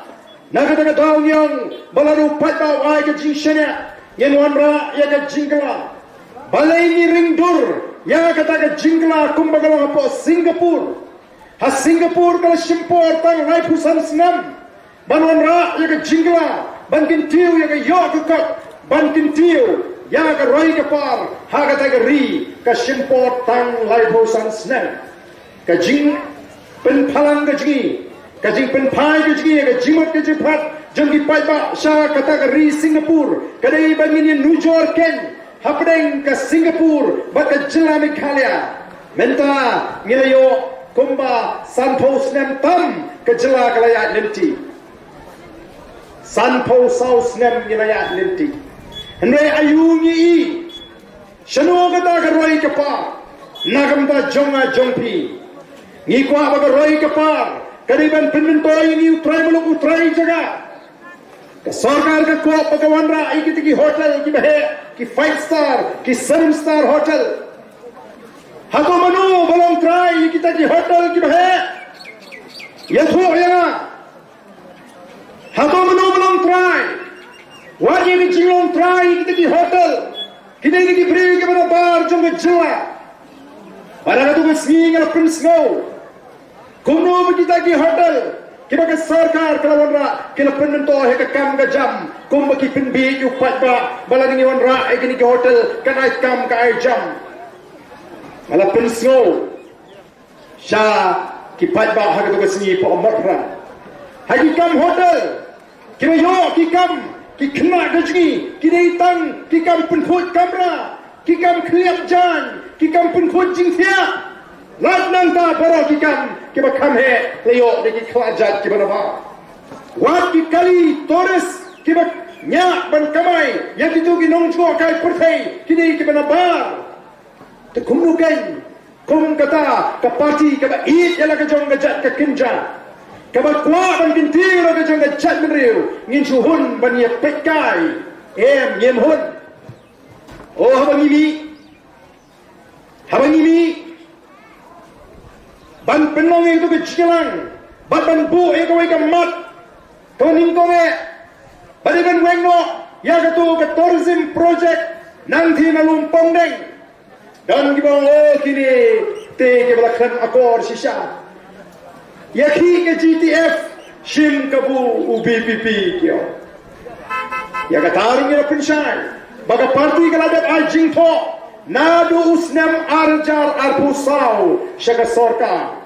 Na kata ka daw ngi ong ba lada u paidbah u ai ka jingshaniah, ngin wanrah ïa ka jingkylla. Balei ngi ring dur ïa kata ka jingkylla? Kumba ka long hapoh Singapore. Ha Singapore ka la shim por tang laiphew san snem ban wanrah ïa ka jingkylla, ban kyntiew ïa ka ïoh ka kot, ban kyntiew ïa ka roi ka par. Ha kata ka ri ka shim por tang laiphew san snem. Ka jingpynphalang ka jong ngi, ka jingpynphai ka jong ngi ïa ka jingmut ka jingpyrkhat jong ki paidbah sha kata ka ri Singapore ka dei ba ngin ïa nujor keiñ hapdeng ka Singapore bad ka jylla Meghalaya. Mynta ngi la ïoh kumba sanphew snem tam ka jylla ka la ïaid lynti. Sanphew saw snem ngi la ïaid lynti. Hynrei aïu ngi i shano kata ka roi ka par na ka bynta jong nga jong phi? Ngi kwah ba ka roi ka par ka dei ban pynmyntoi ïa ngi u trai muluk u trai jaka. Ka sorkar ka kwah ba ka wanrah ïa kita ki hotel kiba heh, ki five star, ki seven star hotel. Hato mano ba long trai ïa kita ki hotel kiba heh? Ïathuh ïa nga. Hato mano ba long trai? Wat ïa ka jinglong trai ïa kita ki hotel. Ki dei ki briew kiba nabar jong ka jylla. Bad ha kato ka sngi nga la pynsngew kumno ba kita ki hotel kiba ka sorkar ka la wanrah ki la pynmyntoi ha ka kam ka jam, kumba ki pynbieit ïa u paidbah ba lada ngi wanrah ïa kine ki hotel kan ai kam ka ai jam. Nga la pynsngew sha ki paidbah ha kato ka sngi hapoh Mawkyrwat. Ha ki kam hotel kiba ïoh ki kam ki khynnah ka jong ngi, ki dei tang ki kam pynkhuid kamra, ki kam khlieh jaiñ, ki kam pynkhuid jingthiah. Lait nangta baroh ki kam kiba kham heh la ïoh da ki khlajait kiba nabar. Wat ki kali tourist kiba ñiah ban kamai ïa kito ki nongjngohkai pyrthei, ki dei kiba nabar. Te kumno keiñ, kum kata ka party kaba ïeit ïa la ka jong ka jait ka kynja, kaba kwah ban kyntiew la ka jong ka jaitbynriew, ngin shu hun ban ïa peitkai? Em, ngim hun. Oh, haba ngi mih, haba ngi mih ban pynlong ïa kato ka jingïalang bad ban buh ïa kawei ka mat kaba nyngkong eh, ba dei ban weng noh ïa kato ka tourism project nangtei na Lum Pongdeng. Don kiba ong, oh, kine te kiba la khlem akor shisha. Ïakhih ka G T F, Shim kabu u VPP ki ong. Ïa kata ruh ngi la pynshai ba ka party ka la dep ai jingthoh naduh u snem ar hajar arphew saw sha ka sorkar.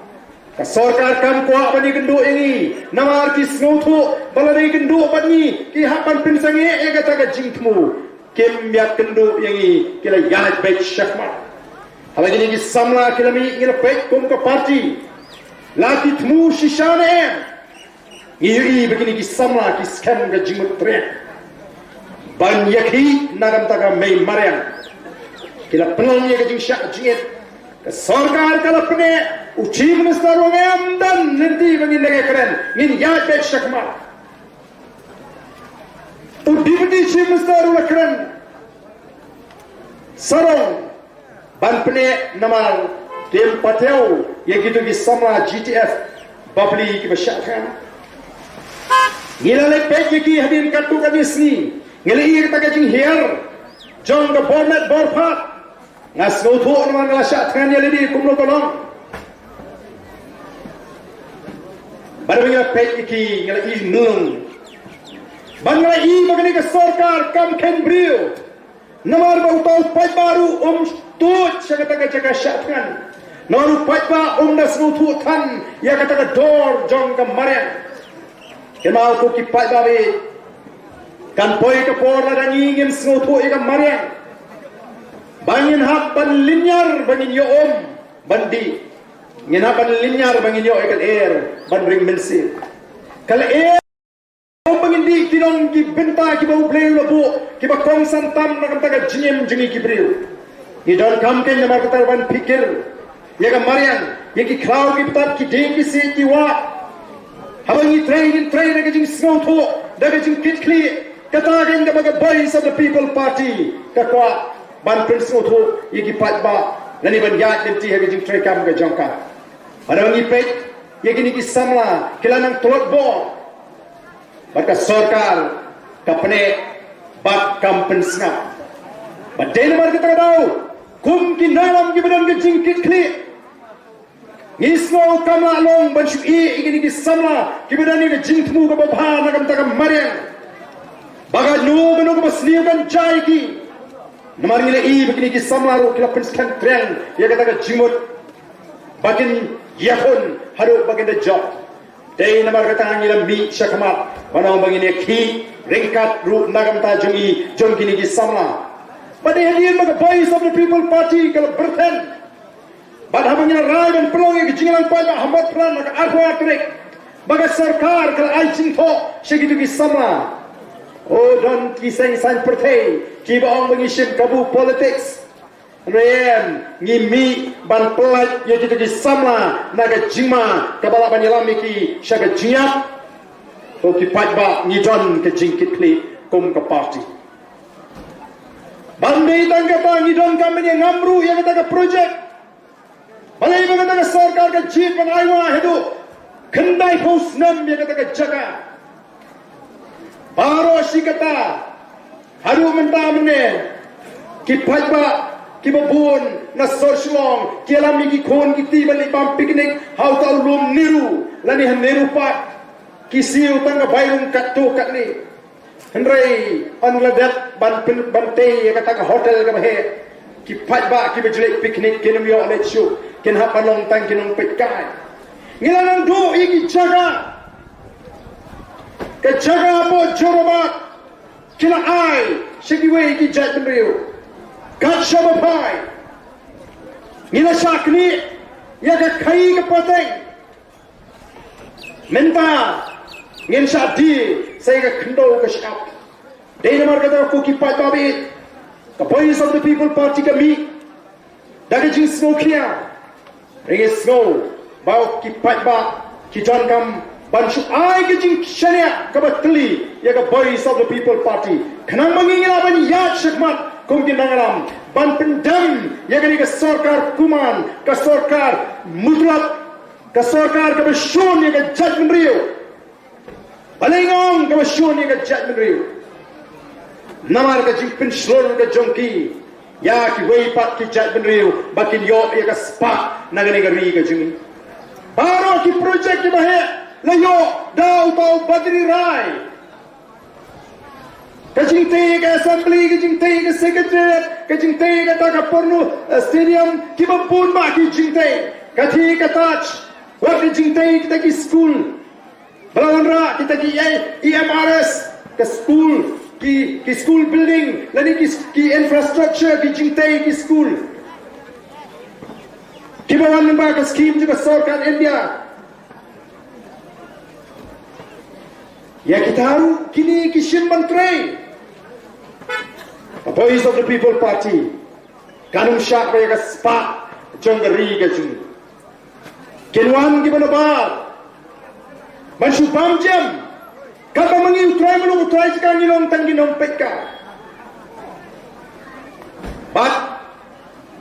Ka sorkar kam kwah ban ïakynduh ïa ngi namar ki sngewthuh ba lada ïakynduh bad ngi ki hap ban pynsangeh ïa kata ka jingthmu. Kim ïakynduh ïa ngi, ki la ïaid beit shakhmat. Haba kine ki samla ki la mih ngi la peit kum ka party. La ki thmu shisha ne em? Ngi ïohi ba kine ki samla ki skhem ka jingmut triang ban ïakhih na ka bynta ka mei mariang. Ki la pynlong ïa ka jingshah jingit. Ka sorkar ka la pyneh, u Chief Minister u ong em, don lynti ba ngin da kren, ngin ïaid beit shakhmat. U Deputy Chief Minister u la kren sarong ban pyneh namar kim patiaw ïa kito ki samla GTF bapli kiba shah thngan. Ngi la leit peit ïa ki hadien katto katne sngi, ngi la ïohi kata ka jinghiar jong ka bor met bor phad. Nga sngewthuh namar nga la shah thngan ïa lade kumno ka long. Bad haba nga la peit ïa ki nga la i nung. Bad nga la i ba kane ka sorkar kam kheiñ briew. Namar ba uta u paidbah ruh um tuid sha kata ka jaka shah thngan. Namar u paidbah um da sngewthuh than ïa kata ka dor jong ka mariang. Kynmaw ko ki paidbah, kan poi ka por lada ngi ngim sngewthuh ïa ka mariang ba ngin hap ban lynñiar ba ngin ïoh um ban dih. Ngin hap ban lynñiar ba ngin ïoh ïa ka lyer ban ring mynsiem. Ka lyer um ba ngin dih ki long ki bynta kiba U Blei u la buh kiba kongsan tam na ka bynta ka jingim jong ngi ki briew. Ngi donkam kein namar kata ban phikir ïa ka mariang, ïa ki khlaw ki btap, ki dieng ki siej ki wah. Haba ngi trei ngin trei da ka jingsngewthuh, da ka jingkitkhlieh. Kata kein kaba ka Voice of the People Party ka kwah ban pynsngewthuh ïa ki paidbah lane ban ïaid lynti ha ka jingtreikam ka jong ka. Haba ngi peit ïa kine ki samla ki la nang tlot bor. Bad ka sorkar ka pyneh bad kam pynsngap. Bad dei namar kata ka daw kum ki nongïalam kiba don ka jingkitkhlieh, ngi sngew kam lah long ban shu ïeh ïa kine ki samla kiba don ïa ka jingthmu kaba bha na ka bynta ka mariang. Ba kano kano kaba sniew kan jia ïa ki. Namar ngi la i ba kine ki samla ruh ki la pynskhem triang ïa kata ka jingmut ba kin ïakhun haduh ba kin da jop. Dei namar kata ngi la mih shakhmat ban ong ba ngin ïakhih ryngkat ruh na ka bynta jong ngi, jong kine ki samla. Bad dei hadien ba ka Voice of the People Party ka la byrthen. Bad haba ngi la rai ban pynlong ïa ka jingïalang paidbah ha Motphran ha ka arphew ar tarik, ba ka sorkar ka la ai jingthoh sha kito ki samla. O, don ki seng saiñ pyrthei kiba ong ba ngi shim kabu politics. Hynrei em, ngi mih ban pyllait ïa kito ki samla na ka jingma kaba lah ban ïalam ïa ki sha ka jingïap. Ko ki paidbah, ngi don ka jingkitkhlieh kum ka party. Ban dei tang kata, ngi donkam ban ïangam ruh ïa kata ka projek. Balei ba kata ka sorkar ka jied ban ai wah haduh khyndaiphew snem ïa kata ka jaka? Baroh shi katta haduh mynta mynne ki paidbah kiba bun na sor Shillong ki ïalam ïa ki khun ki kti ban leit bam picnic ha uta u lum Nehru lane ha Nehru Park. Ki siew tang ka bai rung katto katne. Hynrei ynda la dep ban pyn-, ban tei ïa kata ka hotel kaba heh, ki paidbah kiba ju leit picnic kin ym ïoh leit shuh, kin hap ban long tang ki nongpeitkai. Ngi la nang duh ïa ki jaka, ka jaka hapoh Jorabat ki la ai sha kiwei ki jaitbynriew. Kat shaba phai ngi la shah knieh ïa ka khaii ka pateng. Mynta ngin shah die sa ïa ka khyndew ka shyiap. Dei namar kata ko ki paidbah baieit, ka Voice of the People Party ka mih da ka jingsngewkhia. Ngi sngew ba ki paidbah ki donkam ban shu ai ka jingshaniah kaba tylli ïa ka Voice of the People Party, khnang ba ngi lah ban ïaid shakhmat kum ki nongïalam ban pyndem ïa kane ka sorkar kuman, ka sorkar mutlop, ka sorkar kaba shun ïa ka jaitbynriew. Balei nga ong kaba shun ïa ka jaitbynriew? Namar ka jingpynshlur ka jong ki ïa kiwei pat ki jaitbynriew ba kin ïoh ïa ka spah na kane ka ri ka jong ngi. Baroh ki projek kiba heh La ïoh da uta u Badri Rai. Ka jingtei ka assembly, ka jingtei ka secretariat, ka jingtei kata ka Porno, eh, stadium, kiba bun bah ki jingtei. Ka thik ka touch, wat ka jingtei kita ki skul. Ba la wanrah kita ki E M R S, ka skul, ki, ki school building, lane ki, ki infrastructure, ki jingtei ki skul. Kiba wan lyngba ka scheme jong ka sorkar India. Ïa kita ruh kine ki shim ban trei. Ka Voice of the People Party kan ym shah ba ïa ka spah jong ka ri ka jong ngi. Kin wan kiba nabar ban shu bam jem. Katba ma ngi u trai muluk u trai jaka ngi long tang ki nongpeit ka. Bad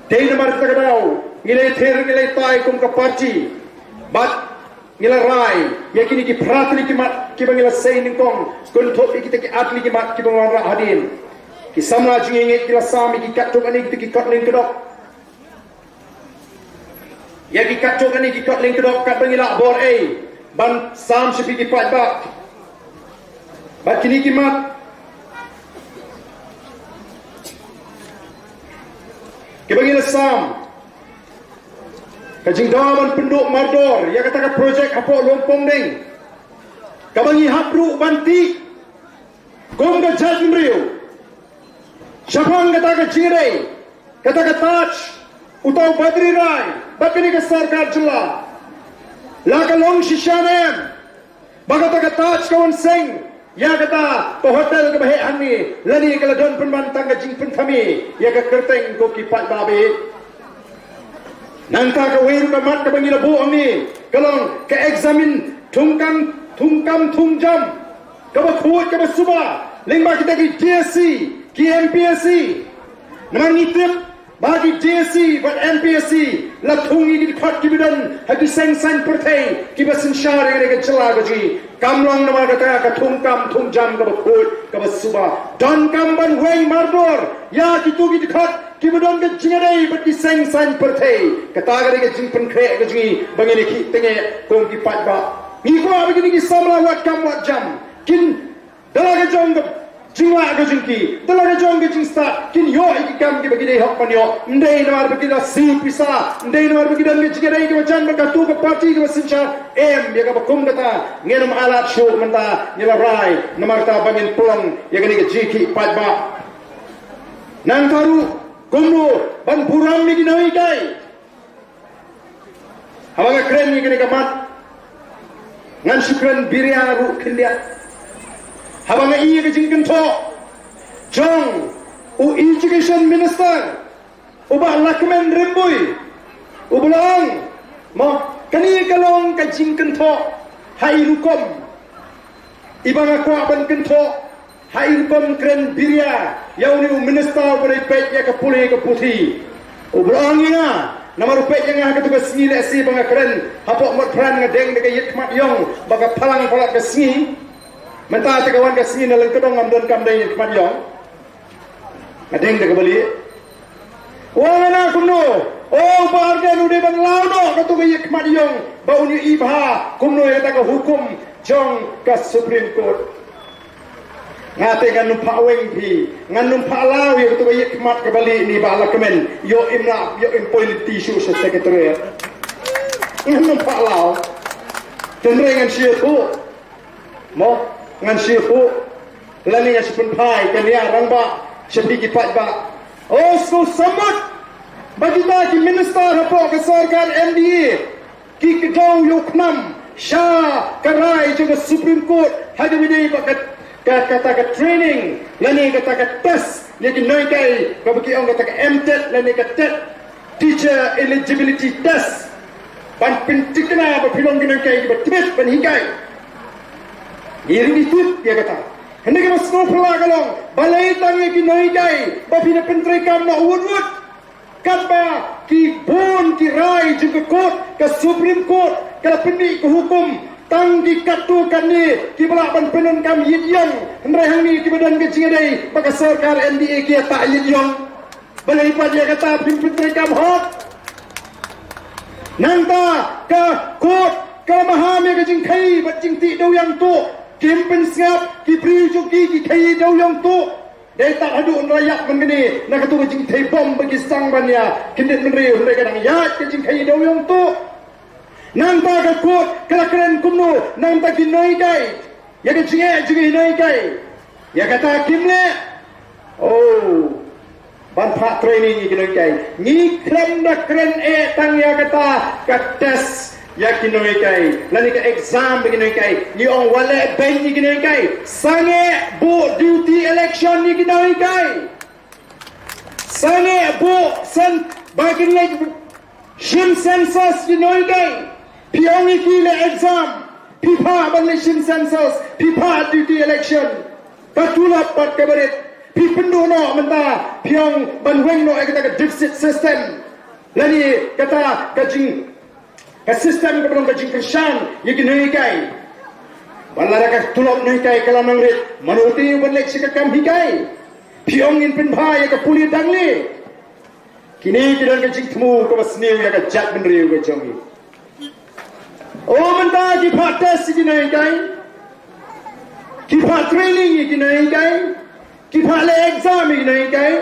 dei namar kata ka daw ngi la ïathir, ngi la ïatai kum ka party. Bad ngi la rai ïa kine ki phra tylli ki mat kiba ngi la sei nyngkong, kynthup ïa kita ki ar tylli ki mat kiba ngi wanrah hadien. Ki samla jingïeit ki la sam ïa ki katto katne kita ki kot lyngkdop. Ïa ki katto katne ki kot lyngkdop katba ngi la bor ei ban sam sha phi ki paidbah. Bad kine ki mat kiba ngi la sam, ka jingdawa ban pynduh mardor ïa kata ka projek hapoh Lum Pongdeng, kaba ngi hap ruh ban tih kum ka jaitbynriew. Shaphang kata ka jingïadei, kata ka touch, uta u Badri Rai bad kane ka sorkar jylla, la ka long shisha ne em ba kata ka touch ka wan seng ïa kata ka hotel kaba heh hangne, lane ka la don pynban tang ka jingpynthame ïa ka kyrteng ko ki paidbah? Nangta kawei ruh ka mat kaba ngi la buh hangne ka long ka examine thungkam, thungkam thungjam kaba khuid kaba suba lyngba kita ki D S C, ki M P S C. Namar ngi tip ba ki D S C bad M P S C la thung ïa ki dkhot kiba don ha ki seng saiñ pyrthei kiba synshar ïa ka jylla ka jong ngi. Kam long namar kata ka thungkam thungjam kaba khuid kaba suba. Donkam ban weng mardor ïa kito ki dkhot kiba don ka jingïadei bad ki seng saiñ pyrthei. Kata ka dei ka jingpynkhreh ka jong ngi ba ngin ïakhih tyngeh kum ki paidbah. Ngi kwah ba kine ki samla wat kam wat jam kin da la ka jong ka jinglah ka jong ki, da la ka jong ka jingstad, kin ïoh ïa ki kam kiba ki dei hok ban ïoh. Ym dei namar ba ki la siew pisa, ym dei namar ba ki don ka jingïadei kaba jan bad kato ka party kaba synshar. Em, ïa kaba kum kata ngin ym ailad shuh. Mynta ngi la rai namar kata ba ngin pynlong ïa kane ka jingïakhih paidbah. Nangta ruh kumno ban burom ïa ki nonghikai. Haba nga kren ïa kane ka mat, ngan shu kren biria ruh khyndiat. Haba nga ïohi ïa ka jingkynthoh jong u Education Minister, u Bah Lahkmen Rymbui, uba la ong, mo, kane ka long ka jingkynthoh ha i rukom. Iba nga kwah ban kynthoh ha i rukom kren biria ïa une u minister uba dei peit ïa ka pule ka puthi. Uba la ong ïa nga, namar u peit ïa nga ha katu ka sngi lehse ba nga kren hapoh Motphran, nga deng da ka ïit khmat ïong ba ka phalang palat ka sngi. Mynta te ka wan ka sngi na lyngkdong ngam donkam deng ïit khmat ïong. Nga deng da kaba lieh. Wan nga na kumno? O Bah Ardent, u dei ban law noh katu ka ïit khmat ïong ba un ïohi bha kumno ïa kata ka hukum jong ka Supreme Court. Nga te ngan ym phah weng phi, ngan ym phah law ïa katu ka ïit khmat kaba lieh ni Bah Lahkmen. Ïoh im lah, ïoh im poi lynti shuh sha secretariat. Ngan ym phah law. Tynrai ngan shu ïathuh. Mo, ngan shu ïathuh lane ngan shu pynphai ka nia rangbah sha phi ki paidbah. O, sngewsih mut ba kita ki minister hapoh ka sorkar M D A ki kdew ïa u khnam sha ka rai jong ka Supreme Court ha kaba ïadei bad ka, ka, kata ka training lane kata ka test ïa ki nonghikai, kaba ki ong kata ka M TET lane ka TET, Teacher Eligibility Test, ban pynthikna ba phi long ki nonghikai kiba tbit ban hikai. Ngi ruh ngi tip ïa kata. Hynrei kaba sngewphylla ka long, balei tang ïa ki nonghikai ba phin ïa pyntreikam noh wut wut? Katba ki bun ki rai jong ka court, ka Supreme Court, ka la pynmih ka hukum tang ki katto katne kiba lah ban pyndonkam ïit ïong, hynrei hangne kiba don ka jingïadei bad ka sorkar M D A ki ïatah ïit ïong. Balei pat ïa kata phim pyntreikam hok? Nangta ka court Ka la maham ïa ka jingkhaii bad jingtih dewiong tuh. Kim pynsngap, ki briew jong ki ki khaii dewiong tuh. Dei tad haduh nraiap mynne na katu ka jingthei bom ba ki sdang ban ïa kyndit bynriew, hynrei ka dang ïaid ka jingkhaii dewiong tuh. Nangta ka kot ka la kren kumno, nangta ki nonghikai, ïa ka jingeh jong ki nonghikai, ïa kata kim leh. Oh, ban phah training ïa ki nonghikai. Ngi khlem da kren eh tang ïa kata ka test ïa ki nonghikai, lane ka exam ïa ki nonghikai. Ngi ong wat leh beiñ ïa ki nonghikai. Sangeh buh duty election ïa ki nonghikai. Sangeh buh sen ba kin leit shim census ïa ki nonghikai. Phi ong ïa ki leh exam, phi phah ban leit shim census, phi phah duty election. Ka tulop bad ka barit phi pynduh noh mynta, phi ong ban weng noh ïa kata ka deficit system, lane kata ka jing, ka system kaba long ka jingkyrshan ïa ki nonghikai. Ba lada ka tulop nonghikai ka la nang rit, mano te ban leit sha ka kam hikai? Phi ong ngin pynbha ïa ka pule dang le. Kine ki don ka jingthmu kaba sniew ïa ka jaitbynriew ka jong ngi. O, mynta ki phah test ïa ki nonghikai, ki phah training ïa ki nonghikai, ki phah leh exam ïa ki nonghikai.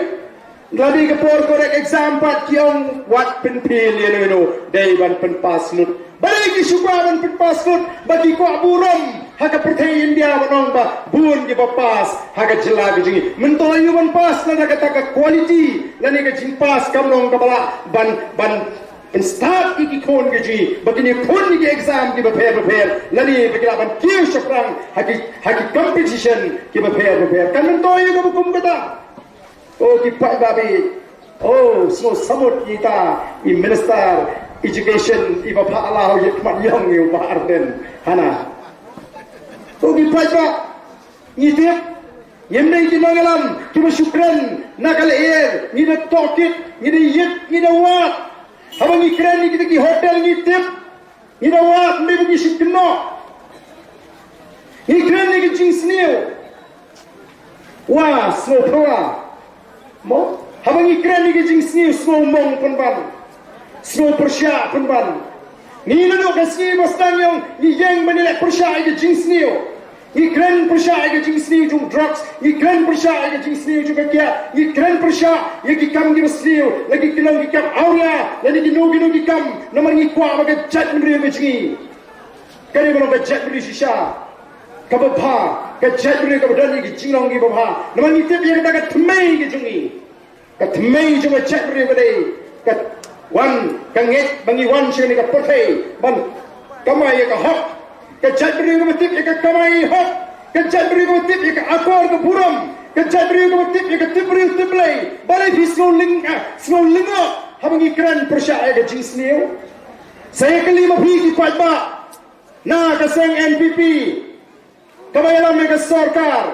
Lada ka por correct exam pat ki ong wat pynphill ïa no ïa no, dei ban pynpass lut. Balei ki shu kwah ban pynpass lut? Ba ki kwah burom ha ka pyrthei India ban ong ba bun kiba pass ha ka jylla ka jong ngi. Mynta ïa u ban pass lada kata ka quality lane ka jingpass kam long kaba lah ban, ban pynstad ïa ki khun ka jong ngi, ba kin ïa khun ïa ki exam kiba pher bapher, lane ba ki lah ban kiew shaphrang ha ki, ha ki competition kiba pher bapher. Kan myntoi ïa kaba kum kata. O ki paidbah, o sngewsamut ïa ita i Minister Education iba phah la ha u ïa khmat ïong ïa u Bah Ardent hana. O ki paidbah, ngi tip, ngim dei ki nongïalam kiba shu kren na ka lyer, ngi da tohkit, ngi da ïit, ngi da wad. Haba ngi kren ïa kita ki hotel ngi tip, ngi da wad, ym dei ba ngi shu kynnoh. Ngi kren ïa ka jingsniew. Wa, sngewphylla. Mo, haba ngi kren ïa ka jingsniew, sngewmong pynban, sngewpyrshah pynban. Ngi naduh ka sngi ba sdang ïong ngi ïeng ban ïaleh pyrshah ïa ka jingsniew. Ngi kren pyrshah ïa ka jingsniew jong drugs, ngi kren pyrshah ïa ka jingsniew jong ka kiad, ngi kren pyrshah ïa ki kam kiba sniew la ki kyllon ki kam awria, la ki kino kino ki kam, namar ngi kwah ba ka jaitbynriew ka jong ngi ka dei ban long ka jaitbynriew shisha kaba bha, ka jaitbynriew kaba don ïa ki jinglong kiba bha. Namar ngi tip ïa kata ka thymmei ka jong ngi. Ka thymmei jong ka jaitbynriew ka dei ka wan, ka ngeit ba ngi wan sha kane ka pyrthei ban kamai ïa ka hok. Ka jaitbynriew kaba tip ïa ka kamai hok. Ka jaitbynriew kaba tip ïa ka akor ka burom. Ka jaitbynriew kaba tip ïa ka tip briew tip Blei. Balei phi sngew lyng, ah, sngew lyngngoh haba ngi kren pyrshah ïa ka jingsniew? Sa ïa kylli ma phi ki paidbah na ka seng N P P kaba ïalam ïa ka sorkar,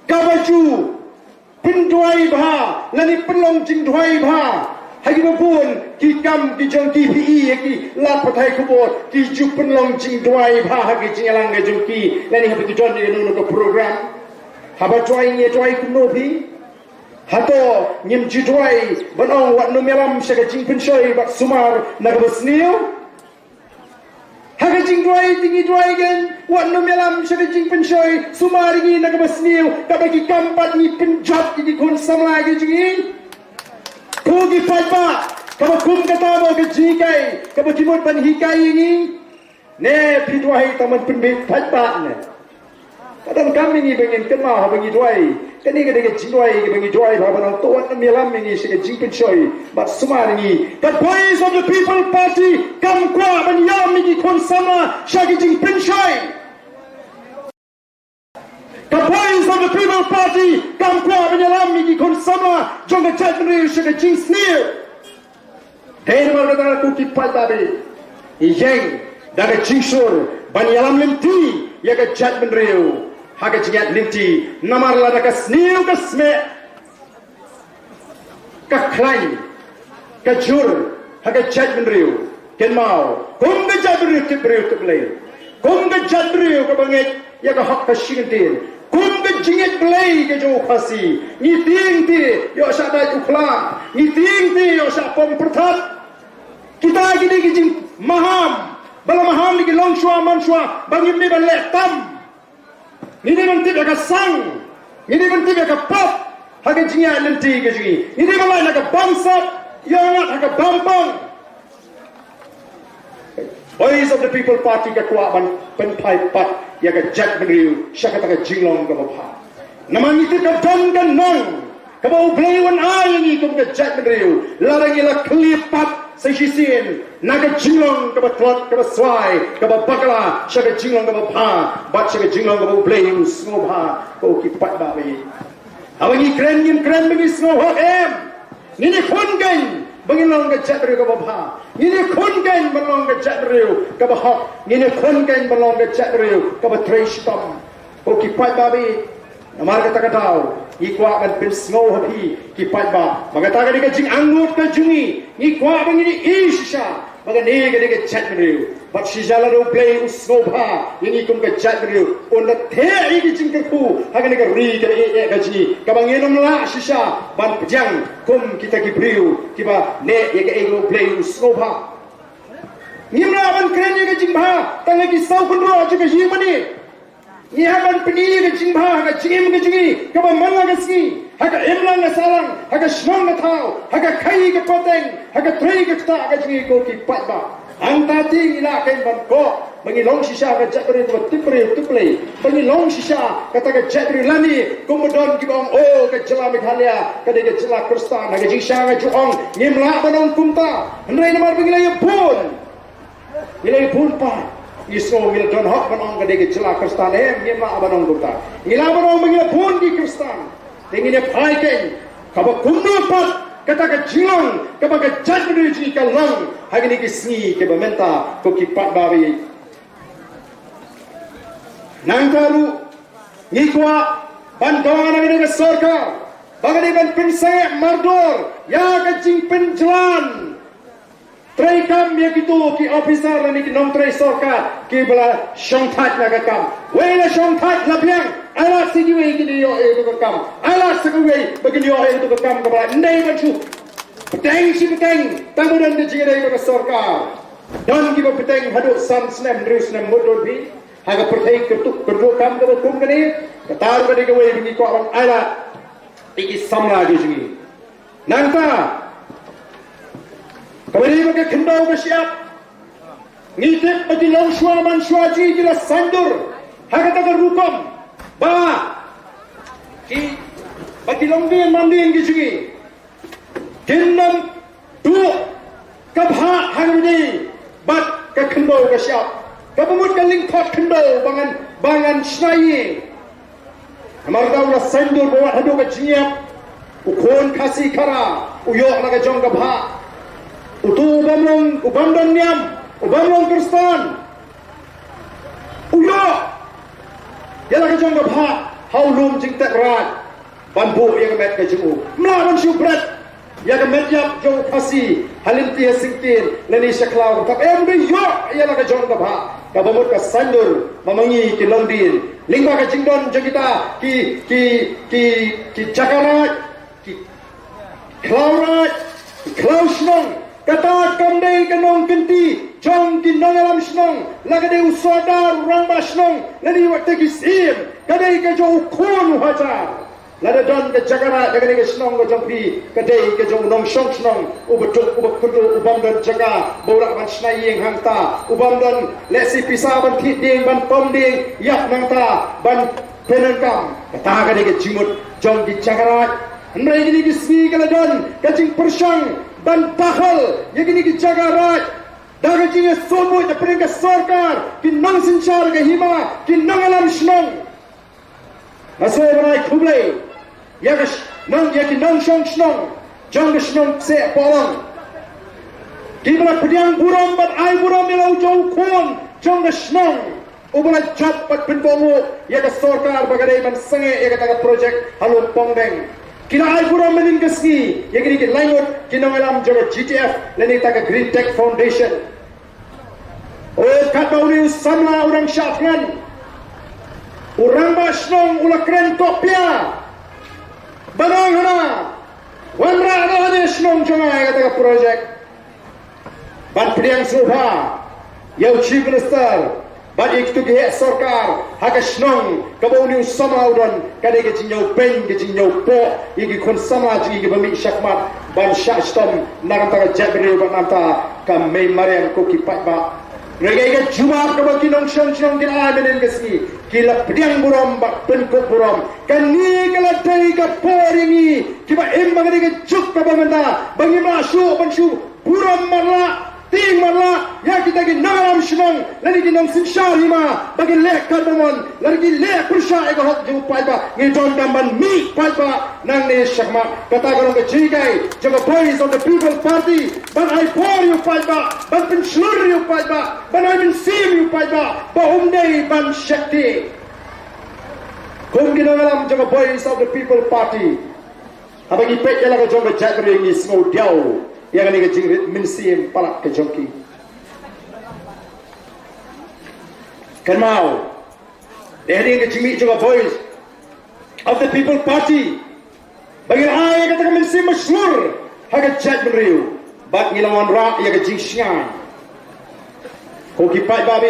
kaba ju pynduwai bha lane pynlong jingduwai bha ha kiba bun ki kam ki jong ki, phi i ïa ki lad pathai khubor, ki ju pynlong jingduwai bha ha ki jingïalang ka jong ki lane haba ki don ïa kano kano ka program. Haba duwai ngi duwai kumno phi? Hato ngim ju duwai ban ong wat nym ïalam sha ka jingpynshoi bad sumar na kaba sniew? Ha ka jingduwai te ngi duwai kein, wat nym ïalam sha ka jingpynshoi, sumar ïa ngi na kaba sniew, kaba ki kam pat ngi pynjot ïa ki khun samla ki jong ngi. Ko ki paidbah, kaba kum kata mo ka jinghikai kaba ki mut ban hikai ïa ngi? Ne phi duwai tang ban pynbeit paidbah ne? Ka donkam ïa ngi ba ngin kynmaw haba ngi duwai. Kane ka dei ka jingduwai kaba ngi duwai bha ban ong to wat nym ïalam ïa ngi sha ka jingpynshoi bad sumar ïa ngi. Ka Voice of the People Party kam kwah ban ïalam ïa ki khun samla sha ki jingpynshoi. Ka Voice of the People Party kam kwah ban ïalam ïa ki khun samla jong ka jaitbynriew sha ka jingsniew. Te namar kata ko ki paidbah, ïeng da ka jingsur ban ïalam lynti ïa ka jaitbynriew ha ka jingïaid lynti, namar lada ka sniew ka smeh, ka khlaiñ ka jur ha ka jaitbynriew, kynmaw, kum ka jaitbynriew tip briew tip Blei, kum ka jaitbynriew kaba ngeit ïa ka hok ka shilynter, kum ka jingngeit Blei ka jong u Khasi, ngi tieng te ïoh shah dait u khlad, ngi tieng te ïoh shah pom pyrthat. Kita ki dei ki jingmaham Ba la maham ïa ki longshuwa manshuwa ba ngim dei ban leh tam. Ngi dei ban tip ïa ka sang, ngi dei ban tip ïa ka pop ha ka jingïaid lynti ka jong ngi. Ngi dei ban leh na ka bamsap, ïa ngat ha ka bampang. Voice of the People Party ka kwah ban pynphai pat ïa ka jaitbynriew sha kata ka jinglong kaba bha. Namar ngi tip ka don ka nang kaba U Blei un ai ïa ngi kum ka jaitbynriew lada ngi la khlieh pat sa shisien na ka jinglong kaba tlot, kaba swai, kaba bakla sha ka jinglong kaba bha bad sha ka jinglong kaba U Blei u sngewbha. Ko ki paidbah ba ïeit, haba ngi kren ngim kren ba ngi sngewhok, em. Ngin ïakhun kein ba ngin long ka jaitbynriew kaba bha. Ngin ïakhun kein ban long ka jaitbynriew kaba hok. Ngin ïakhun kein ban long ka jaitbynriew kaba trei shitom. Ko ki paidbah ba ïeit, namar kata ka daw ngi kwah ban pynsngew ha phi ki paidbah ba kata ka dei ka jingangnud ka jong ngi. Ngi kwah ba ngin ïohi shisha ba kane ka dei ka jaitbynriew. Bad shisha lada U Blei u sngewbha ïa ngi kum ka jaitbynriew, un da theh ïa ki jingkyrkhu ha kane ka ri kaba ïeit ka jong ngi, kaba ngin ym lah shisha ban pdiang kum kita ki briew kiba neh ïa kaei kaba U Blei u sngewbha. Ngim lah ban kren ïa ka jingbha tang ha ki saw kynroh jong ka ïingmane. Ngi hap ban pyni ka jingbha ha ka jingim ka jong ngi kaba man la ka sngi, ha ka imlang ka sahlang, ha ka shnong ka thaw, ha ka khaii ka pateng, ha ka trei ka ktah ka jong ngi, ko ki paidbah. Hangta te ngi lah kein ban koh ba ngi long shisha ka jaitbynriew kaba tip briew tip Blei, ba ngi long shisha kata ka jaitbynriew lane kumba don kiba ong, oh, ka jylla Meghalaya ka dei ka jylla Khristan. Ha ka jingshisha nga ju ong ngim lah ban ong kumta, hynrei namar ba ngi la ïa bun, ngi la ïa bun pat, ngi sngew ngi la don hok ban ong ka dei ka jylla Khristan. Em, ngim lah ban ong kumta. Ngi lah ban ong ba ngi la bun ki Khristan. Te ngin ïa phai kein kaba kumno pat kata ka jinglong kaba ka jaitbynriew jong ngi ka long ha kine ki sngi kiba mynta, ko ki paidbah ba ïeit. Nangta ruh ngi kwah ban dawa na kane ka sorkar ba ka dei ban pynsangeh mardor ïa ka jingpynjlan treikam ïa kito ki ophisar lane ki nongtrei sorkar kiba la shongthait na ka kam. Wei la shongthait la biang, ai lad sa kiwei kin ïoh ïa kito ka kam, ai lad sa kiwei ba kin ïoh ïa kito ka kam kaba lai. Ym dei ban shu bteng shi bteng tang ba don ka jingïadei bad ka sorkar. Don kiba bteng haduh san snem hynriew snem mut, don phi ha ka pyrthei kyrduh kyrduh kam kaba kum kane. Kata ruh ka dei kawei ba ngi kwah ban ai lad ïa ki samla ki jong ngi. Nangta kaba dei ba ka khyndew ka shyiap, ngi tip ba ki longshuwa manshuwa jong ngi ki la saiñdur ha kata ka rukom ba ki, ba ki longdien mandien ki jong ngi kin ym duh ka bhah hangne bad ka khyndew ka shyiap, kaba mut ka lyngkot khyndew ba ngan, ba ngan shna ïing. Namar kata u la saiñdur ba wat haduh ka jingïap u khun Khasi Khara u ïoh la ka jong ka bhah. Uto u bym long, u bym don niam, u bym long Khristan, u ïoh ïa la ka jong ka bhah ha u lum jingtep raid ban buh ïa ka met ka jong u. Ym lah ban shu bret ïa ka met ïap jong u Khasi ha lynti ha syngkien lane sha khlaw ka thap, em, u dei ïoh ïa la ka jong ka bhah. Kaba mut ka saiñdur ba ma ngi ki longdien, lyngba ka jingdon jong kita ki, ki, ki, ki jaka raid, ki khlaw raid, ki khlaw shnong, kata kam dei ka nongkynti jong ki nongïalam shnong, la ka dei u sordar, u rangbah shnong lane wat te ki syiem, ka dei ka jong u khun u hajar. Lada don ka jaka raid ha kane ka shnong ka jong phi, ka dei ka jong u nongshong shnong uba duk, uba kyrduh, u bym don jaka ba u lah ban shna ïing hangta, u bym don lehse pisa ban thied dieng, ban pom dieng, ïap nangta ban pyndonkam. Kata ka dei ka jingmut jong ki jaka raid. Hynrei kine ki sngi ka la don ka jingpyrshang ban dkhul ïa kine ki jaka raid da ka jingïasnohbuit na pdeng ka sorkar, ki nongsynshar ka hima, ki nongïalam shnong. Nga sngewbha ban ai khublei ïa ka sh-, nong, ïa ki nongshong shnong jong ka shnong Kseh Polong, kiba la pdiang burom bad ai burom ïa la u jong u khun jong ka shnong uba la jop bad pynbor ïa ka sorkar ba ka dei ban sangeh ïa kata ka projek ha Lum Pongdeng. Ki la ai burom mynnin ka sngi ïa kine ki laingut ki nongïalam jong ka G T F lane kata ka Green Tech Foundation. O, katba une u samla u dang shah thngan, u rangbah shnong u la kren kopia ban ong hana, wanrah noh hangne shnong jong nga ïa kata ka projek ban pdiang sngewbha ïa u Chief Minister bad ïa kitu ki heh sorkar ha ka shnong kaba une u samla u don, ka dei ka jingïawbeiñ, ka jingïawpoh ïa ki khun samla jong ngi kiba mih shakhmat ban shah shitom na ka bynta ka jaitbynriew bad na ka bynta ka mei mariang, ko ki paidbah. Hynrei ka jubab kaba ki nongshong shnong ki la ai mynhynnin ka sngi, ki la pdiang burom bad pynkup burom. Kane ka la dei ka por ïa ngi kiba im ha kane ka juk kaba mynta ba ngim lah shuh ban shu burom marlah, tieng marlah ïa kita ki nongïalam shnong lane ki nongsynshar hima ba ki leh kardamon lane ki leh pyrshah ïa ka hok jong u paidbah. Ngi donkam ban mih paidbah nangne shakhmat. Kata ka long ka jinghikai jong ka Voice of the People Party ban ai bor ïa u paidbah, ban pynshlur ïa u paidbah, ban ai mynsiem ïa u paidbah ba um dei ban shakri. Kum ki nongïalam jong ka Voice of the People Party, haba ngi peit ïa la ka jong ka jaitbynriew ngi sngew diaw ïa kane ka jingrit mynsiem palat ka jong ki. Kynmaw, dei hadien ka jingmih jong ka Voice of the People Party ba ngi la ai ïa kata ka mynsiem bashlur ha ka jaitbynriew bad ngi la wanrah ïa ka jingshngaiñ. Ko ki paidbah,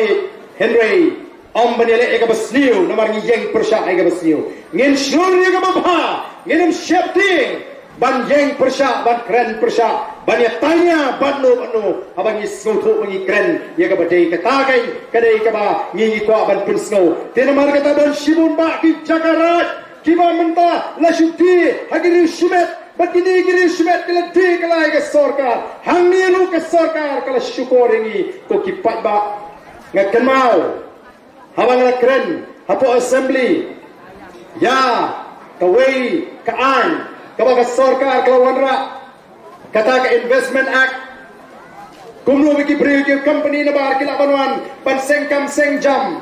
hynrei ym ban ïaleh ïa kaba sniew namar ngi ïeng pyrshah ïa kaba sniew. Ngin shlur ïa kaba bha, ngin ym sheptieng ban ïeng pyrshah, ban kren pyrshah, ban ïataiñia bad no bad no haba ngi sngewthuh ba ngi kren ïa kaba dei. Kata ka, ka dei kaba ngi, ngi kwah ban pynsngew. Te namar kata don shibun bah ki jaka raid kiba mynta la shu die ha ki riew shimet, bad kine ki riew shimet ki la die kylla ïa ka sorkar. Hangne ruh ka sorkar ka la shukor ïa ngi, ko ki paidbah. Nga kynmaw haba nga la kren hapoh Assembly ïa kawei ka aiñ kaba ka sorkar ka la wanrah, kata ka Investment Act. Kumno ba ki briew ki company nabar ki lah ban wan ban seng kam seng jam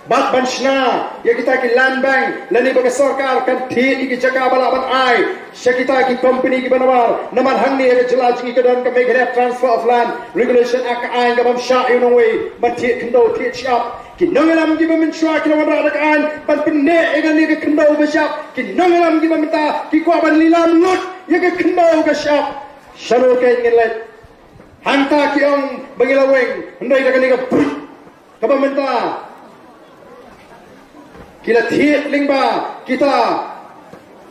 bad ban shna ïa kita ki land bank, lane ba ka sorkar kan thied ïa ki jaka ba lah ban ai sha kita ki company kiba nabar. Namar hangne ha ka jylla jong ngi ka don ka Meghalaya Transfer of Land Regulation Act, ka aiñ kaba ym shah ïa u nongwei ban thied khyndew thied shyiap. Ki nongïalam kiba mynshuwa ki la wanrah da ka aiñ ban pynneh ïa kane ka khyndew ba shyiap. Ki nongïalam kiba mynta ki kwah ban lilam lut ïa ka khyndew ka shyiap. Shano kein ngin leit? Hangta ki ong ba ngi la weng, hynrei da kane ka buit kaba mynta ki la thied lyngba kita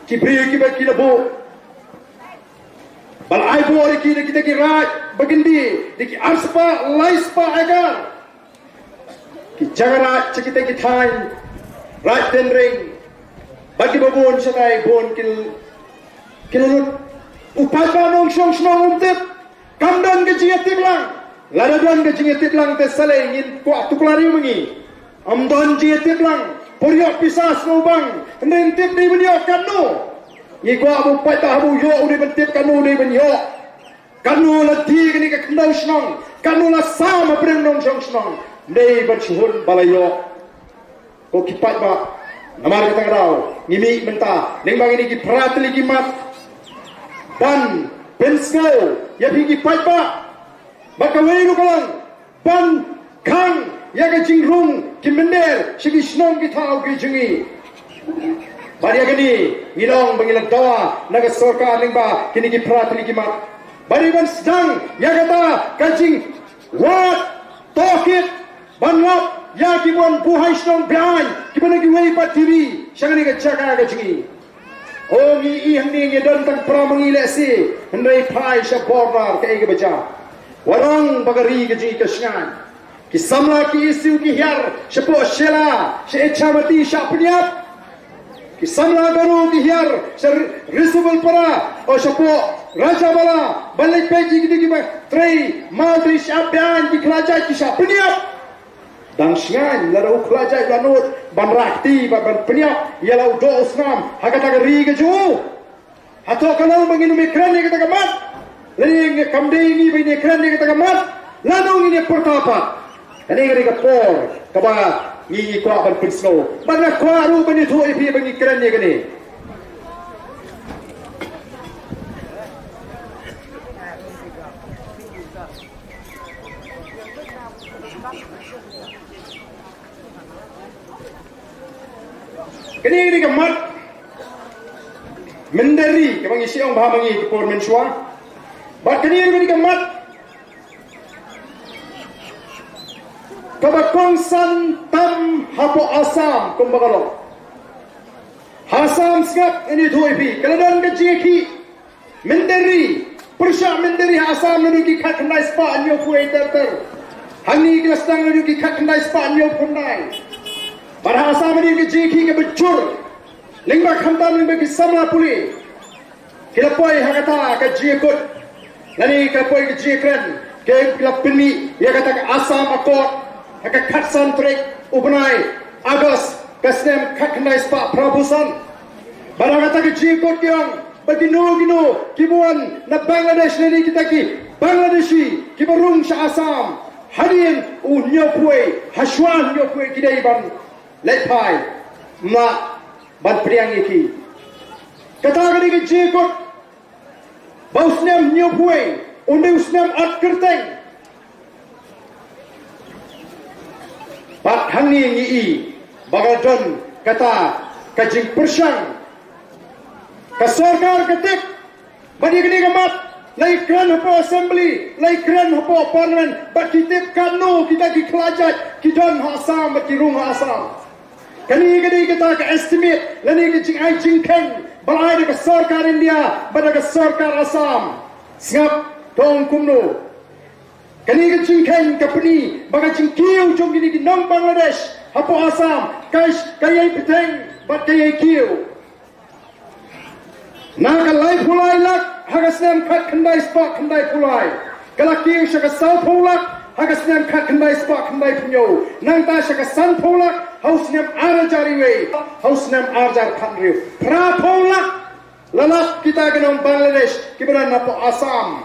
ki briew kiba ki la buh. Ba la ai bor ïa ki da kita ki raid ba kin die da ki arspah laispah ekar. Ki jaka raid sha kita ki thaiñ raid tynring bad kiba bun shatai bun ki, ki la lut. U paidbah nongshong shnong um tip. Kam don ka jingïatip lang. Lada don ka jingïatip lang te sa lei ngin kwah tuklar ïa u ma ngi. Ym don jingïatip lang. Por ïoh pisa sngewbang, hynrei ym tip dei ban ïoh katno. Ngi kwah ba u paidbah haba u ïoh u dei ban tip katno u dei ban ïoh. Katno la die kane ka khyndew shnong, katno la sam hapdeng nongshong shnong. Ym dei ban shu hun ba la ïoh. Ko ki paidbah, namar kata ka daw ngi mih mynta lyngba kine ki para tylli ki mat ban pynsngew ïa phi ki paidbah. Bad kawei ruh ka long ban khang ïa ka jingrung ki mynder sha ki shnong ki thaw ki jong ngi. Bad ïa kane ngi long ba ngi la dawa na ka sorkar lyngba kine ki para tylli ki mat. Bad ngi ban sdang ïa kata ka jingwad tohkit ban lap ïa ki ban buhai shnong be-aiñ kiba na kiwei pat ki ri sha kane ka jaka ka jong ngi. O ngi i hangne ngi don tang para ma ngi lehse, hynrei phai sha border kaei kaba jia. Wat ong ba ka ri ka jong ngi ka shngaiñ. Ki samla ki issue ki hiar shapoh Shella, sha Ichamati, sha Pynïap. Ki samla Garo ki hiar sha Ri-, Risubulpara, o shapoh Rajabala, ban leit peit ïa kito kiba trei maw trei shyiap be-aiñ, ki khlajait ki sha Pynïap. Dang shngaiñ lada u khlajait la nud ban rah kti bad ban pynïap ïa la u doh u snam ha kata ka ri ka jong u. Hato ka long ba ngin ym ïakren ïa kata ka mat? Lane kam dei ngi ba ngin ïakren ïa kata ka mat? Lano ngin ïa pyrta pat? Kane ka dei ka por kaba ngi, ngi kwah ban pynsngew. Bad nga kwah ruh ban ïathuh ïa phi ba ngi kren ïa kane. Kane ka dei ka mat mynder ri kaba ngi shah ong bha ma ngi ka por mynshuwa. Bad kane ka dei ka mat Kaba kongsan tam hapoh Assam kumba ka long. Ha Assam sngap ngan ïathuh ïa phi, ka la don ka jingïakhih mynder ri, pyrshah mynder ri ha Assam naduh ki khatkhyndai spah hynñiewphew ter ter. Hangne ki la sdang naduh ki khatkhyndai spah hynñiewphew khyndai. Bad ha Assam ka don ka jingïakhih kaba jur lyngba khamtam lyngba ki samla pule. Ki la poi ha kata ka jingïakut lane ka poi ka jingïakren, ki la pynmih ïa kata ka Assam Accord ha ka khatsan tarik u bnai August ka snem khatkhyndai spah phraphew san. Bad ha kata ka jingïakut ki ong ba kino kino kiba wan na Bangladesh lane kita ki Bangladeshi kiba rung sha Assam hadien u hynñiewphew, hashwa hynñiewphew ki dei ban leit phai, ym lah ban pdiang ïa ki. Kata ka dei ka jingïakut ba u snem hynñiewphew un dei u snem ot kyrteng. Bad hangne ngi i ba ka don kata ka jingpyrshang. Ka sorkar ka tip ba ïa kane ka mat la ïakren hapoh Assembly, la ïakren hapoh Parliament, bad ki tip katno kita ki khlajait ki don ha Assam bad ki rung ha Assam. Kane ka dei kata ka estimate lane ka jingai jingkheiñ ba la ai da ka sorkar India bad da ka sorkar Assam. Sngap, to ong kumno. Kane ka jingkheiñ ka pyni ba ka jingkiew jong kine ki nong Bangladesh hapoh Assam ka, ka ïai bteng bad ka ïai kiew. Na ka laiphew lai lak ha ka snem khatkhyndai spah khyndaiphew lai, ka la kiew sha ka sawphew lak ha ka snem khatkhyndai spah khyndaiphew hynñiew, nangta sha ka sanphew lak ha u snem ar hajar wei, ha u snem ar hajar khathynriew. Phraphew lak la lap kita ki nong Bangladesh kiba don hapoh Assam.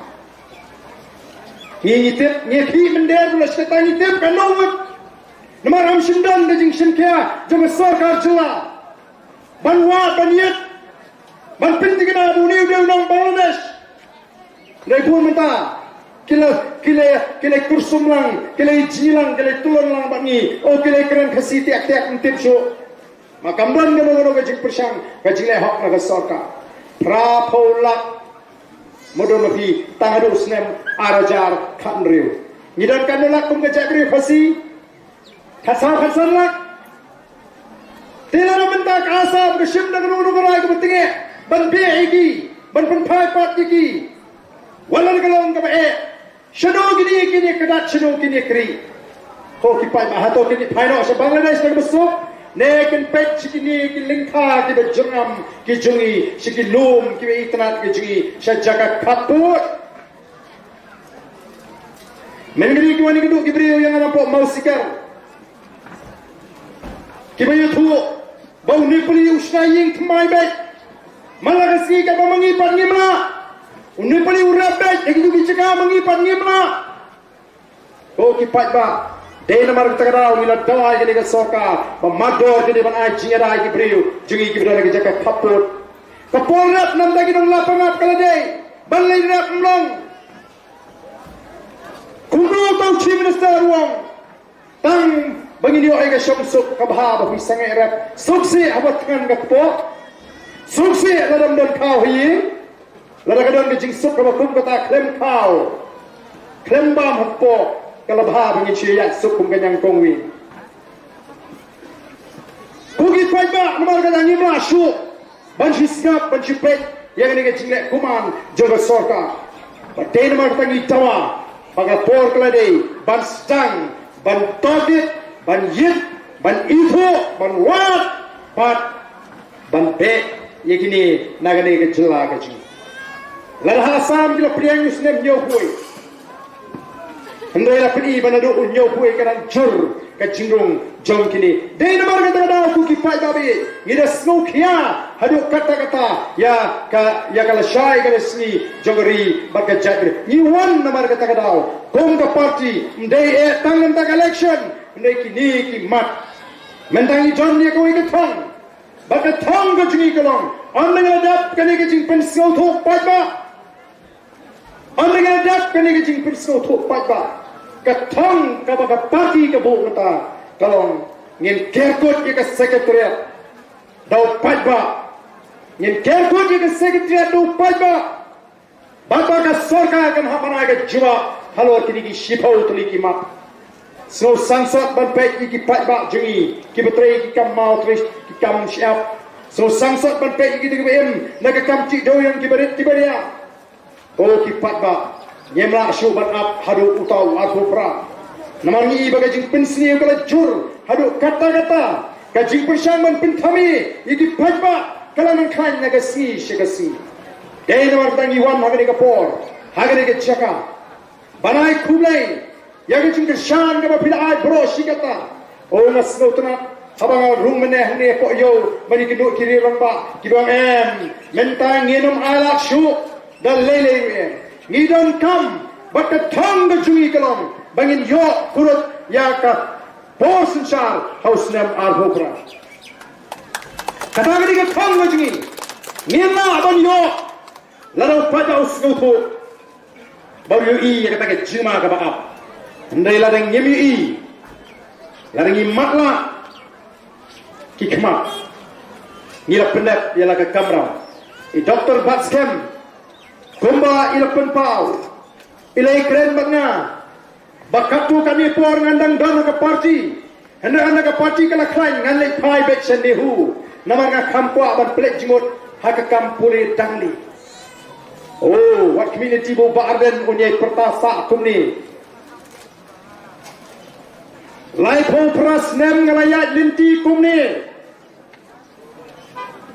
Ngi, ngi tip, ngi khih mynder, la shi katta ngi tip katno ngut. Namar ym shym don ka jingshim khia jong ka sorkar jylla ban wad, ban ïit, ban pynthikna ba une u dei u nong Bangladesh. Dei bun mynta ki la, ki la, ki la kyrsum lang, ki la ïeit lang, ki la tulun lang bad ngi. O, ki la kren Khasi tiak tiak, ym tip shuh. Ma kam don kano kano ka jingpyrshang, ka jingleh hok na ka sorkar. Phraphew lak. Mudui ma phi, tang haduh u snem ar hajar khathynriew ngi don katno lak kum ka jaitbynriew Khasi? Khatsaw khatsan lak. Te lada mynta ka Assam ka shim da kano kano ka rai kaba tyngeh ban beh ïa ki, ban pynphai pat ïa ki, wat la ka long kaba eh, shano kine kin ïakdat, shano kin ïakrieh? Ko ki paidbah, hato kin phai noh sha Bangladesh na kaba suk, ne kin peit sha kine ki lyngkha kiba jyrngam ki jong ngi, sha ki lum kiba itynnad ki jong ngi, sha jaka khappud? Mynta ki wan ki dei ki briew ïa nga napoh Mawsikar kiba ïathuh ba u Nepali u shna ïing thymmai beit. Man la ka sngi kaba ma ngi pat ngim lah. U Nepali u rep beit ha kito ki jaka, ma ngi pat ngim lah. Ko ki paidbah, dei namar kata ka daw ngi la dawa ïa kane ka sorkar ba mardor ka dei ban ai jingïada ïa ki briew jong ngi kiba don ha ki jaka khappud. Ka por rep namar ki nong lapangap ka la dei ban leit rep, ym long. Kumno uto u Chief Minister u ong? Tang ba ngin ïoh ïa ka shongsuk kaba bha ba phi sangeh rep. Suk sih haba thngan ka kpoh. Suk sih lada ym don khaw ha ïing. Lada ka don ka jingsuk kaba kum kata, khlem khaw, khlem bam ha kpoh, ka la bha ba ngin shu ïaid suk kum ka ñiangkong win. Ko ki paidbah, namar kata ngim lah shuh ban shu sngap, ban shu peit ïa kane ka jingleh kuman jong ka sorkar. Bad dei namar kata ngi dawa ba ka por ka la dei ban sdang ban tohkit, ban ïit, ban ithuh, ban wad, bad ban beh ïa kine na kane ka jylla ka jong ngi. Lada ha Assam ki la pdiang ïa u snem hynñiewphew, hynrei la pyni ba naduh u hynñiewphew ka dang jur ka jingrung jong kine. Dei namar kata ka daw ko ki paidbah ba ïeit, ngi da sngewkhia haduh katta katta ïa ka, ïa ka lashai ka lashisngi jong ka ri bad ka jaitbynriew. Ngi wan namar kata ka daw kum ka party, ym dei eh tang mynta ka election, ym dei kine ki mat. Mynta ngi don ïa kawei ka thong. Bad ka thong ka jong ngi ka long, ynda ngi la dep kane ka jingpynsngewthuh paidbah, ynda ngi la dep kane ka jingpynsngewthuh paidbah, ka thong kaba ka party ka buh mynta ka long, ngin ker kut ïa ka secretariat da u paidbah. Ngin ker kut ïa ka secretariat da u paidbah. Bad ba ka sorkar kan hap ban ai ka jubab halor kine ki shiphew tylli ki mat. Sngewsangsot ban peit ïa ki paidbah jong ngi kiba trei ki kam maw, trei ki kam shyiap. Sngewsangsot ban peit ïa kita kiba im na ka kam chih dewiong, kiba rit kiba riah. O ki paidbah, ngim lah shuh ban ap haduh uta u arphew phra. Namar ngi i ba ka jingpynsniew ka la jur haduh katta katta. Ka jingpyrshang ban pynthame ïa ki paidbah ka la nang khlaiñ na ka sngi sha ka sngi. Dei namar kata ngi wan ha kane ka por, ha kane ka jaka, ban ai khublei ïa ka jingkyrshan kaba phi la ai baroh shi katta. O nga sngewtynnat haba nga rung mynne hangne hapoh ïew ban ïakynduh ki riew rangbah, kiba ong em, mynta ngin ym ailad shuh da lei lei ruh em. Ngi donkam bad ka thong ka jong ngi ka long ba ngin ïoh purut ïa ka por synshar ha u snem arphew phra. Kata ka dei ka thong ka jong ngi. Ngin lah ban ïoh lada u paidbah u sngewthuh, ba u ïohi ïa kata ka jingma kaba ap. Hynrei lada ngim ïohi, lada ngi matlah ki khmat, ngi la pyndep ïa la ka kamram. I Doktor Batskhem, kumba i la pynpaw, i la ïakren bad nga ba katto katne por ngan dang don ha ka party. Hynrei hynda ka party ka la khlaiñ, ngan leit phai beit sha NEHU, namar nga kham kwah ban pynleit jingmut ha ka kam pule dang li. O, wat khmih lynti ba u Bah Ardent un ïai pyrta sah kumne. Laiphew phra snem nga la ïaid lynti kumne.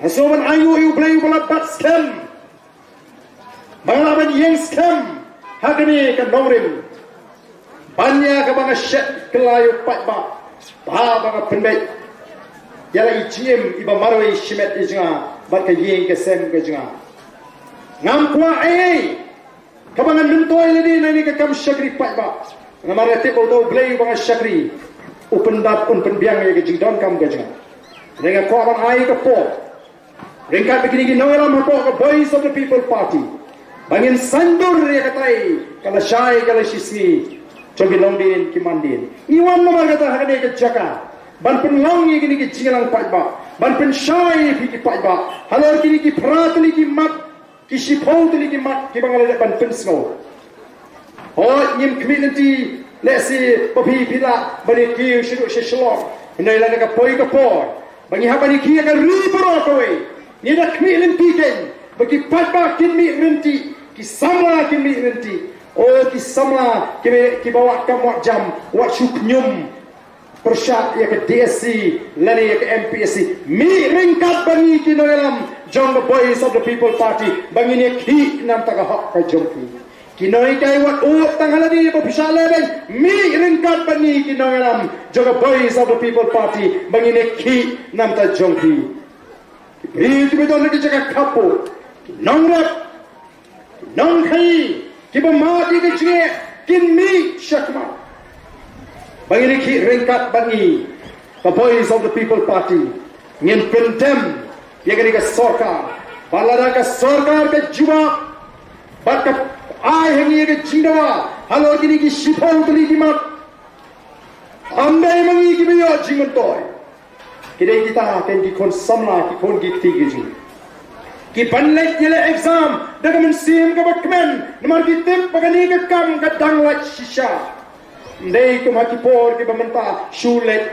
Nga sngew ban ainguh ïa U Blei uba la bat skhem ba nga lah ban ïeng skhem ha kane ka nongrim, ban ïa kaba nga shet kylla ïa u paidbah, ba, ba nga pynbeit ïa la i jingim iba marwei shimet ïa jong nga bad ka ïing ka sem ka jong nga. Ngam kwah ei ei kaba ngan myntoi lade na kane ka kam shakri paidbah. Namar nga tip ba uta U Blei uba nga shakri u pyndap, un pynbiang ïa ka jingdonkam ka jong nga. Hynrei nga kwah ban ai ka por ryngkat bad kine ki nongïalam hapoh ka Voice of the People Party ba ngin saiñdur ïa katai ka lashai ka lashisngi jong ki longdien ki mandien. Ngi wan namar kata ha kane ka jaka ban pynlong ïa kine ki jingïalang paidbah, ban pynshai ïa phi ki paidbah halor kine ki phra tylli ki mat, ki shiphew tylli ki mat kiba nga la dep ban pynsngew. Hooid, ngim khmih lynti lehse ba phi, phi lah ban ïa kiew shaduh sha Shillong. Hynrei lada ka poi ka por ba ngi hap ban ïa kiew ïa ka ri baroh kawei, ngi da khmih lynti kein ba ki paidbah kin mih ryntih, ki samla kin mih ryntih. O ki samla kiba, kiba wad kam wad jam, wat shu khñium pyrshah ïa ka DSC lane ïa ka MPSC. Mih ryngkat bad ngi ki nongïalam jong ka Voice of the People Party ba ngin ïa khih na bynta ka hok ka jong phi. Ki nonghikai wat ud tang ha lade ba phi shah leh beiñ, mih ryngkat bad ngi ki nongïalam jong ka Voice of the People Party ba ngin ïa khih na bynta jong phi. Ki briew kiba don ha ki jaka khappud, ki nongrep, nongkhaii kiba mad ïa ka jingeh kin mih shakhmat ba ngin ïa khih ryngkat bad ngi ka Voice of the People Party. Ngin pyndem ïa kane ka sorkar, bad lada ka sorkar ka jubab bad ka ai ha ngi ïa ka jingdawa halor kine ki shiphew tylli ki mat, ym dei ma ngi kiba ïoh jingmyntoi. Ki dei kita kein ki khun samla, ki khun ki kti ki jong ngi, ki ban leit ïaleh exam da ka mynsiem kaba kmen, namar ki tip ba kane ka kam ka dang lait shisha. Ym dei kum ha ki por kiba mynta shu leit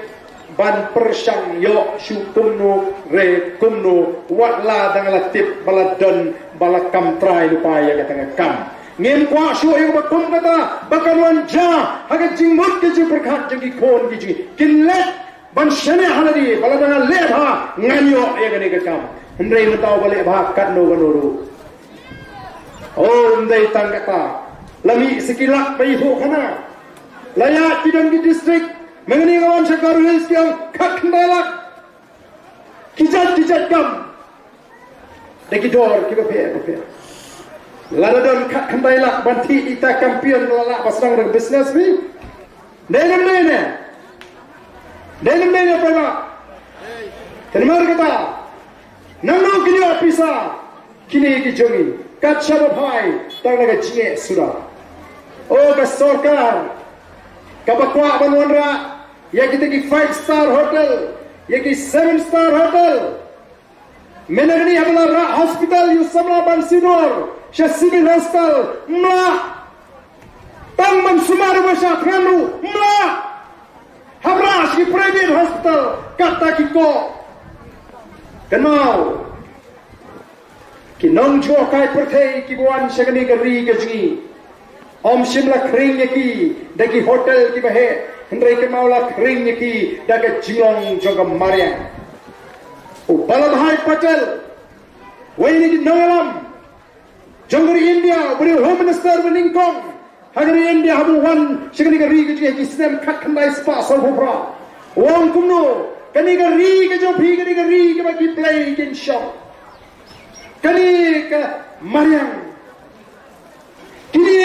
ban pyrshang ïoh shu kumno re kumno, wat la dang la tip ba la don ba la kam trai lypa ïa kata ka kam. Ngim kwah shuh ïa kaba kum kata ba kan wan jia ha ka jingmut ka jingpyrkhat jong ki khun ki jong ngi. Kin leit ban shaniah ha lade ba lada nga leh bha ngan ïoh ïa kane ka kam. Hynrei mynta uba leh bha katno katno ruh, o, ym dei tang kata, la mih sa ki lak ba ïathuh khana. La ïaid ki don ki district, ma ngi nga wan sha Garo Hills ki ong khatkhyndai lak. Ki jait ki jait kam da ki dor kiba pher ba pher. Lada don khatkhyndai lak ban thied ïa ita champion, la lah ba sdang da ka business phi. Dei ne ym dei ne? Dei ne ym dei ne, paidbah? Te namar kata, nangno kin ïoh pisa? Kine ki jong ngi, kat shaba phai tang da ka jingeh suda. O ka sorkar kaba kwah ban wanrah ïa kita ki five star hotel, ïa ki seven star hotel. Mynne kane haba la rah hospital ïa u samla Bansidor sha Civil Hospital, ym lah. Tang ban sumar ïa u Bah Shah Thngan ruh ym lah. Hamra sha ki private hospital, kata ki ko. Kynmaw. Ki nongjngohkai pyrthei kiba wan sha kane ka ri ka jong ngi. Ym shym la khring ïa ki da ki hotel kiba heh, hynrei kynmaw la khring ïa ki da ka jinglong jong ka mariang. U Vallabhbhai Patel, uwei na ki nongïalam jong ka ri India, uba dei u Home Minister ba nyngkong ha ka ri India, haba u wan sha kane ka ri ka jong ngi ha ki snem khatkhyndai spah sawphew phra. U ong kumno, kane ka ri ka jong phi, kane ka ri kaba ki blei kin shong. Kane ka mariang, kine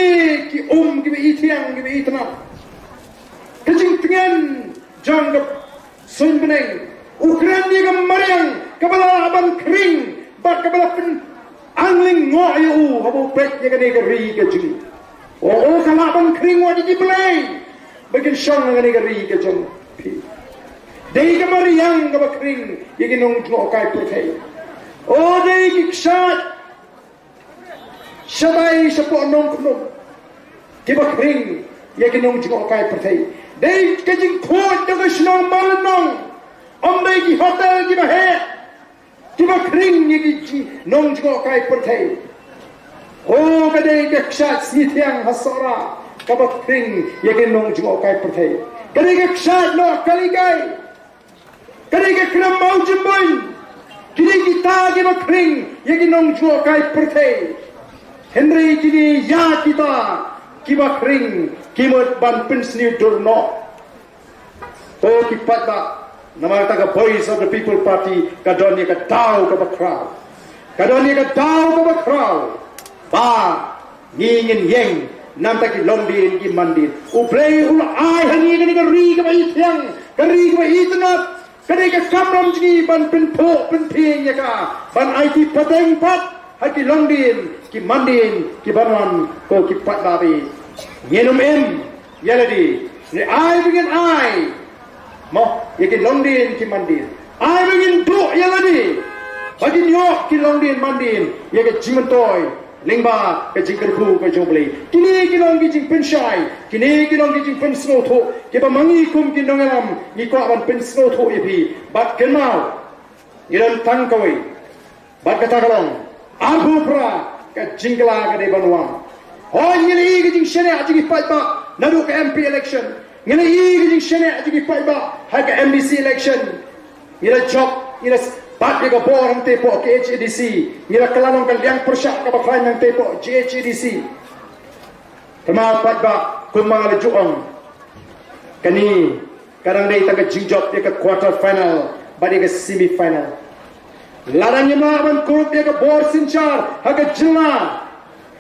ki um kiba ithiang, kiba itynnad. Ka jingtngen jong ka suiñbneng. U kren ïa ka mariang kaba lah ban khring bad kaba lah pynangling noh ïa u haba u peit ïa kane ka ri ka jong ngi. O, u ka lah ban khring noh ïa ki blei ba kin shong ha kane ka ri ka jong phi. Dei ka mariang kaba khring ïa ki nongjngohkai pyrthei. O, dei ki kshaid shatai shapoh Nongkhnum kiba khring ïa ki nongjngohkai pyrthei. Dei ka jingkhuid jong ka shnong Mawlynnong. Ym dei ki hotel kiba heh kiba khring ïa ki jing-, nongjngohkai pyrthei. O, ka dei ka kshaid Sngi Thiang ha Sohra kaba khring ïa ki nongjngohkai pyrthei. Ka dei ka kshaid Nohkalikai. Ka dei ka khnam Mawjymbuin. Kine kita kiba khring ïa ki nongjngohkai pyrthei. Hynrei kine ïa kita kiba khring ki mut ban pynsniew dur noh. Ko ki paidbah, namar kata ka Voice of the People Party ka don ïa ka daw kaba khraw. Ka don ïa ka daw kaba khraw ba ngi ngin ïeng namar ki longdien ki mandien. U Blei u la ai ha ngi kane ka ri kaba ithiang, ka ri kaba itynnad, ka dei ka kamram jong ngi ban pynphuh pynphieng ïa ka, ban aiti pateng pat ha ki longdien ki mandien kiban wan, ko ki paidbah. Ngin ym im ïa lade, ne ai ba ngin ai mo ïa ki longdien ki mandien. Ai ba ngin duh ïa lade ba kin ïoh ki longdien mandien ïa ka jingmyntoi lyngba ka jingkyrkhu ka jong U Blei. Kine ki long ki jingpynshai, kine ki long ki jingpynsngewthuh kiba ma ngi kum ki nongïalam ngi kwah ban pynsngewthuh ïa phi. Bad kynmaw, ngi don tang kawei. Bad kata ka long, arphew phra ka jingkylla ka dei ban wan. Hooid, ngi la ïohi ka jingshaniah jong ki paidbah naduh ka M P election. Ngi la ïohi ka jingshaniah jong ki paidbah ha ka M D C election. Ngi la jop, ngi la bat ïa ka bor hangtei hapoh K H A D C. Ngi la kylla long ka liang pyrshah kaba khlaiñ hangtei hapoh J H A D C. Te ma paidbah, kumba nga la ju ong, kane ka dang dei tang ka jingjop ïa ka quarter final bad ïa ka semi final. Lada ngim lah ban kurup ïa ka bor synshar ha ka jylla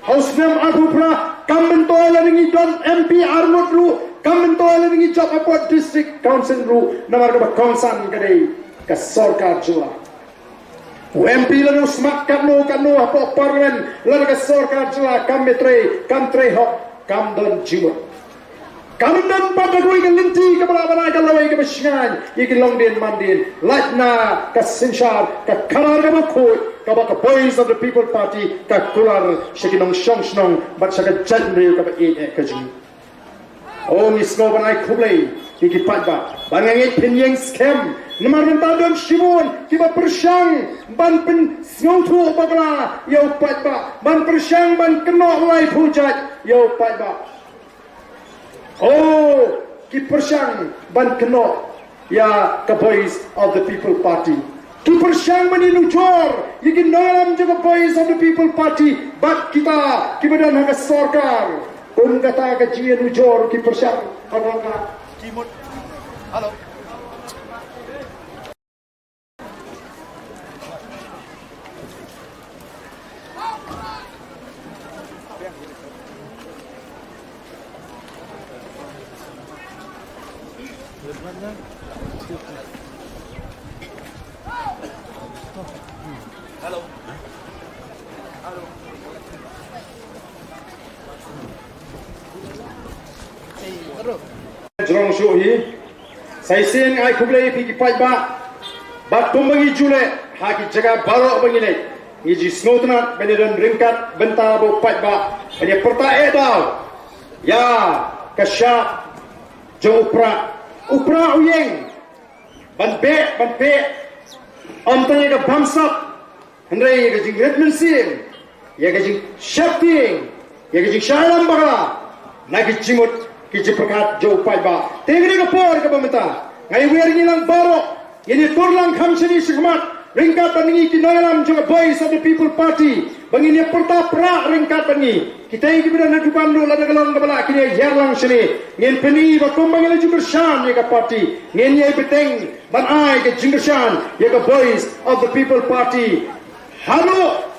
ha u snem arphew phra, kam myntoi lada ngi don M P arngut ruh, kam myntoi lada ngi jop hapoh district council ruh, namar kaba kongsan ka dei ka sorkar jylla. U M P lada u smat katno katno hapoh parliament, lada ka sorkar jylla kam trei, kam trei hok, kam don jingmut. Kam don pat da kawei ka lynti kaba lah ban ai ka lawei kaba shngaiñ ïa ki longdien mandien. Lait na ka synshar, ka khadar kaba khuid kaba ka Voice of the People Party ka kular sha ki nongshong shnong bad sha ka jaitbynriew kaba ïeit eh ka jong ngi. O, ngi sngew ban ai khublei ïa ki paidbah. Bad nga ngeit phin ïeng skhem namar mynta don shibun kiba pyrshang ban pynsngewthuh bakla ïa u paidbah, ban pyrshang ban kynnoh laiphew jait ïa u paidbah. O, ki pyrshang ban kynnoh ïa ka Voice of the People Party. Ki pyrshang ban ïanujor ïa ki nongïalam jong ka Voice of the People Party bad kita kiba don ha ka sorkar. Kum kata ka jingïanujor ki pyrshang. Hello. Jrong shuh hi. Sa shisien ai khublei ïa phi ki paidbah. Bad kumba ngi ju leh ha ki jaka baroh ba ngi leit, ngi ju sngewtynnat ban ïadon ryngkat bynta bad u paidbah ban ïa pyrta eh daw ïa ka shap jong u prah. u pra u ïeng ban beh, ban beh, ym tang ïa ka bamsap, hynrei ïa ka jingrit mynsiem, ïa ka jingsheptieng, ïa ka jingshah ïalam bakla na ki jingmut ki jingpyrkhat jong u paidbah. Te kane ka por kaba mynta nga ïawer ïa ngi lang baroh, ngin ïatur lang kham shane shakhmat ryngkat bad ngi ki nongïalam jong ka Voice of the People Party ba ngin ïa pyrta pra ryngkat bad ngi. Kita kiba don ha dukan ruh lada ka long kaba lah kin ïa hiar lang shane. Ngin pyni ba kumba ngi la ju kyrshan ïa ka party, ngin ïa bteng ban ai ka jingkyrshan ïa ka Voice of the People Party. Haduh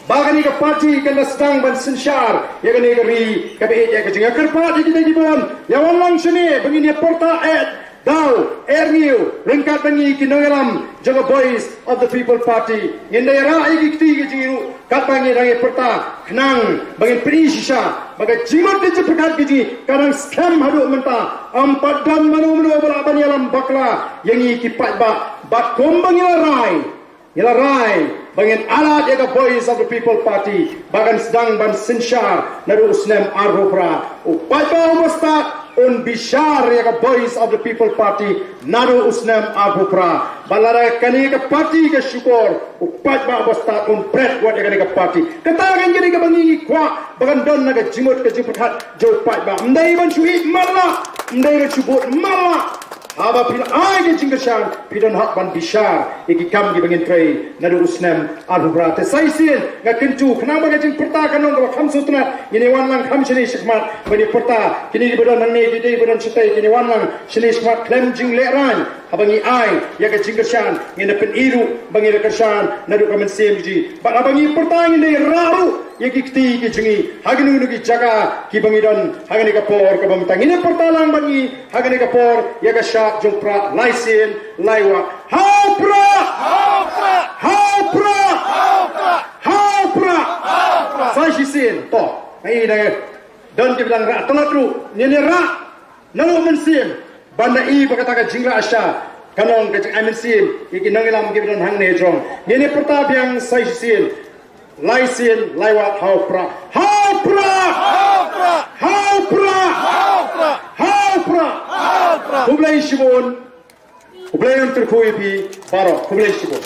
ba kane ka party kan da sdang ban synshar ïa kane ka ri kaba ïeit ïa ka jong ngi. Kyrpad ïa kita kiba don, ïa wan lang shane ba ngin ïa pyrta eh daw eh rngiew ryngkat bad ngi ki nongïalam jong ka Voice of the People Party. Ngin da ïa rah ïa ki kti ki jong ngi ruh katba ngi dang ïa pyrta, khnang ba ngin pyni shisha ba ka jingmut ka jingpyrkhat ka jong ngi ka dang skhem haduh mynta. Ym pat don mano mano ba lah ban ïalam bakla ïa ngi ki paidbah. Bad kumba ngi la rai, ngi la rai ba ngin ailad ïa ka Voice of the People Party ba kan sdang ban synshar naduh u snem arphew phra. U paidbah uba stad un bishar ïa ka Voice of the People Party naduh u snem arphew phra. Bad lada kane ka party ka shukor, u paidbah uba stad un bret wat ïa kane ka party. Kata kan kane kaba ngi kwah ba kan don na ka jingmut ka jingpyrkhat jong u paidbah. Ym dei ban shu ïeit matlah, ym dei ban shu bud matlah. Haba phi la ai ka jingkyrshan, phi don hok ban bishar ïa ki kam kiba ngin trei naduh u snem arphew phra. Te sa shisien nga kyntu, khnang ba ka jingpyrta kan long kaba kham sngewtynnat, ngin ïa wan lang kham shane shakhmat ban ïa pyrta. Kine kiba don hangne, kine kiba don shatei, kin ïa wan lang shane shakhmat khlem jinglehrain. Haba ngi ai ïa ka jingkyrshan, ngin da pyni ruh ba ngi da kyrshan naduh ka mynsiem jong ngi. Bad haba ngi pyrta, ngin da rah ruh ïa ki kti ki jong ngi ha kino kino ki jaka kiba ngi don ha kane ka por kaba mynta. Ngin da pyrta lang bad ngi ha kane ka por ïa ka shad jong pra. Lai sien, lai wah. Ha u pra! Ha u pra! Ha u pra! Sa shisien. To, nga i da don kiba dang rah tlot ruh. Ngin ïa rah naduh mynsiem ban da i ba kata ka jingrah sha kan long ka jingai mynsiem ïa ki nongïalam kiba don hangne jong. Ngin ïa pyrta biang sa shisien. Lai sien, lai wah. Ha u pra! Ha u pra! Ha u pra! Khublei shibun. Khublei, un kyrkhu ïa phi baroh. Khublei shibun.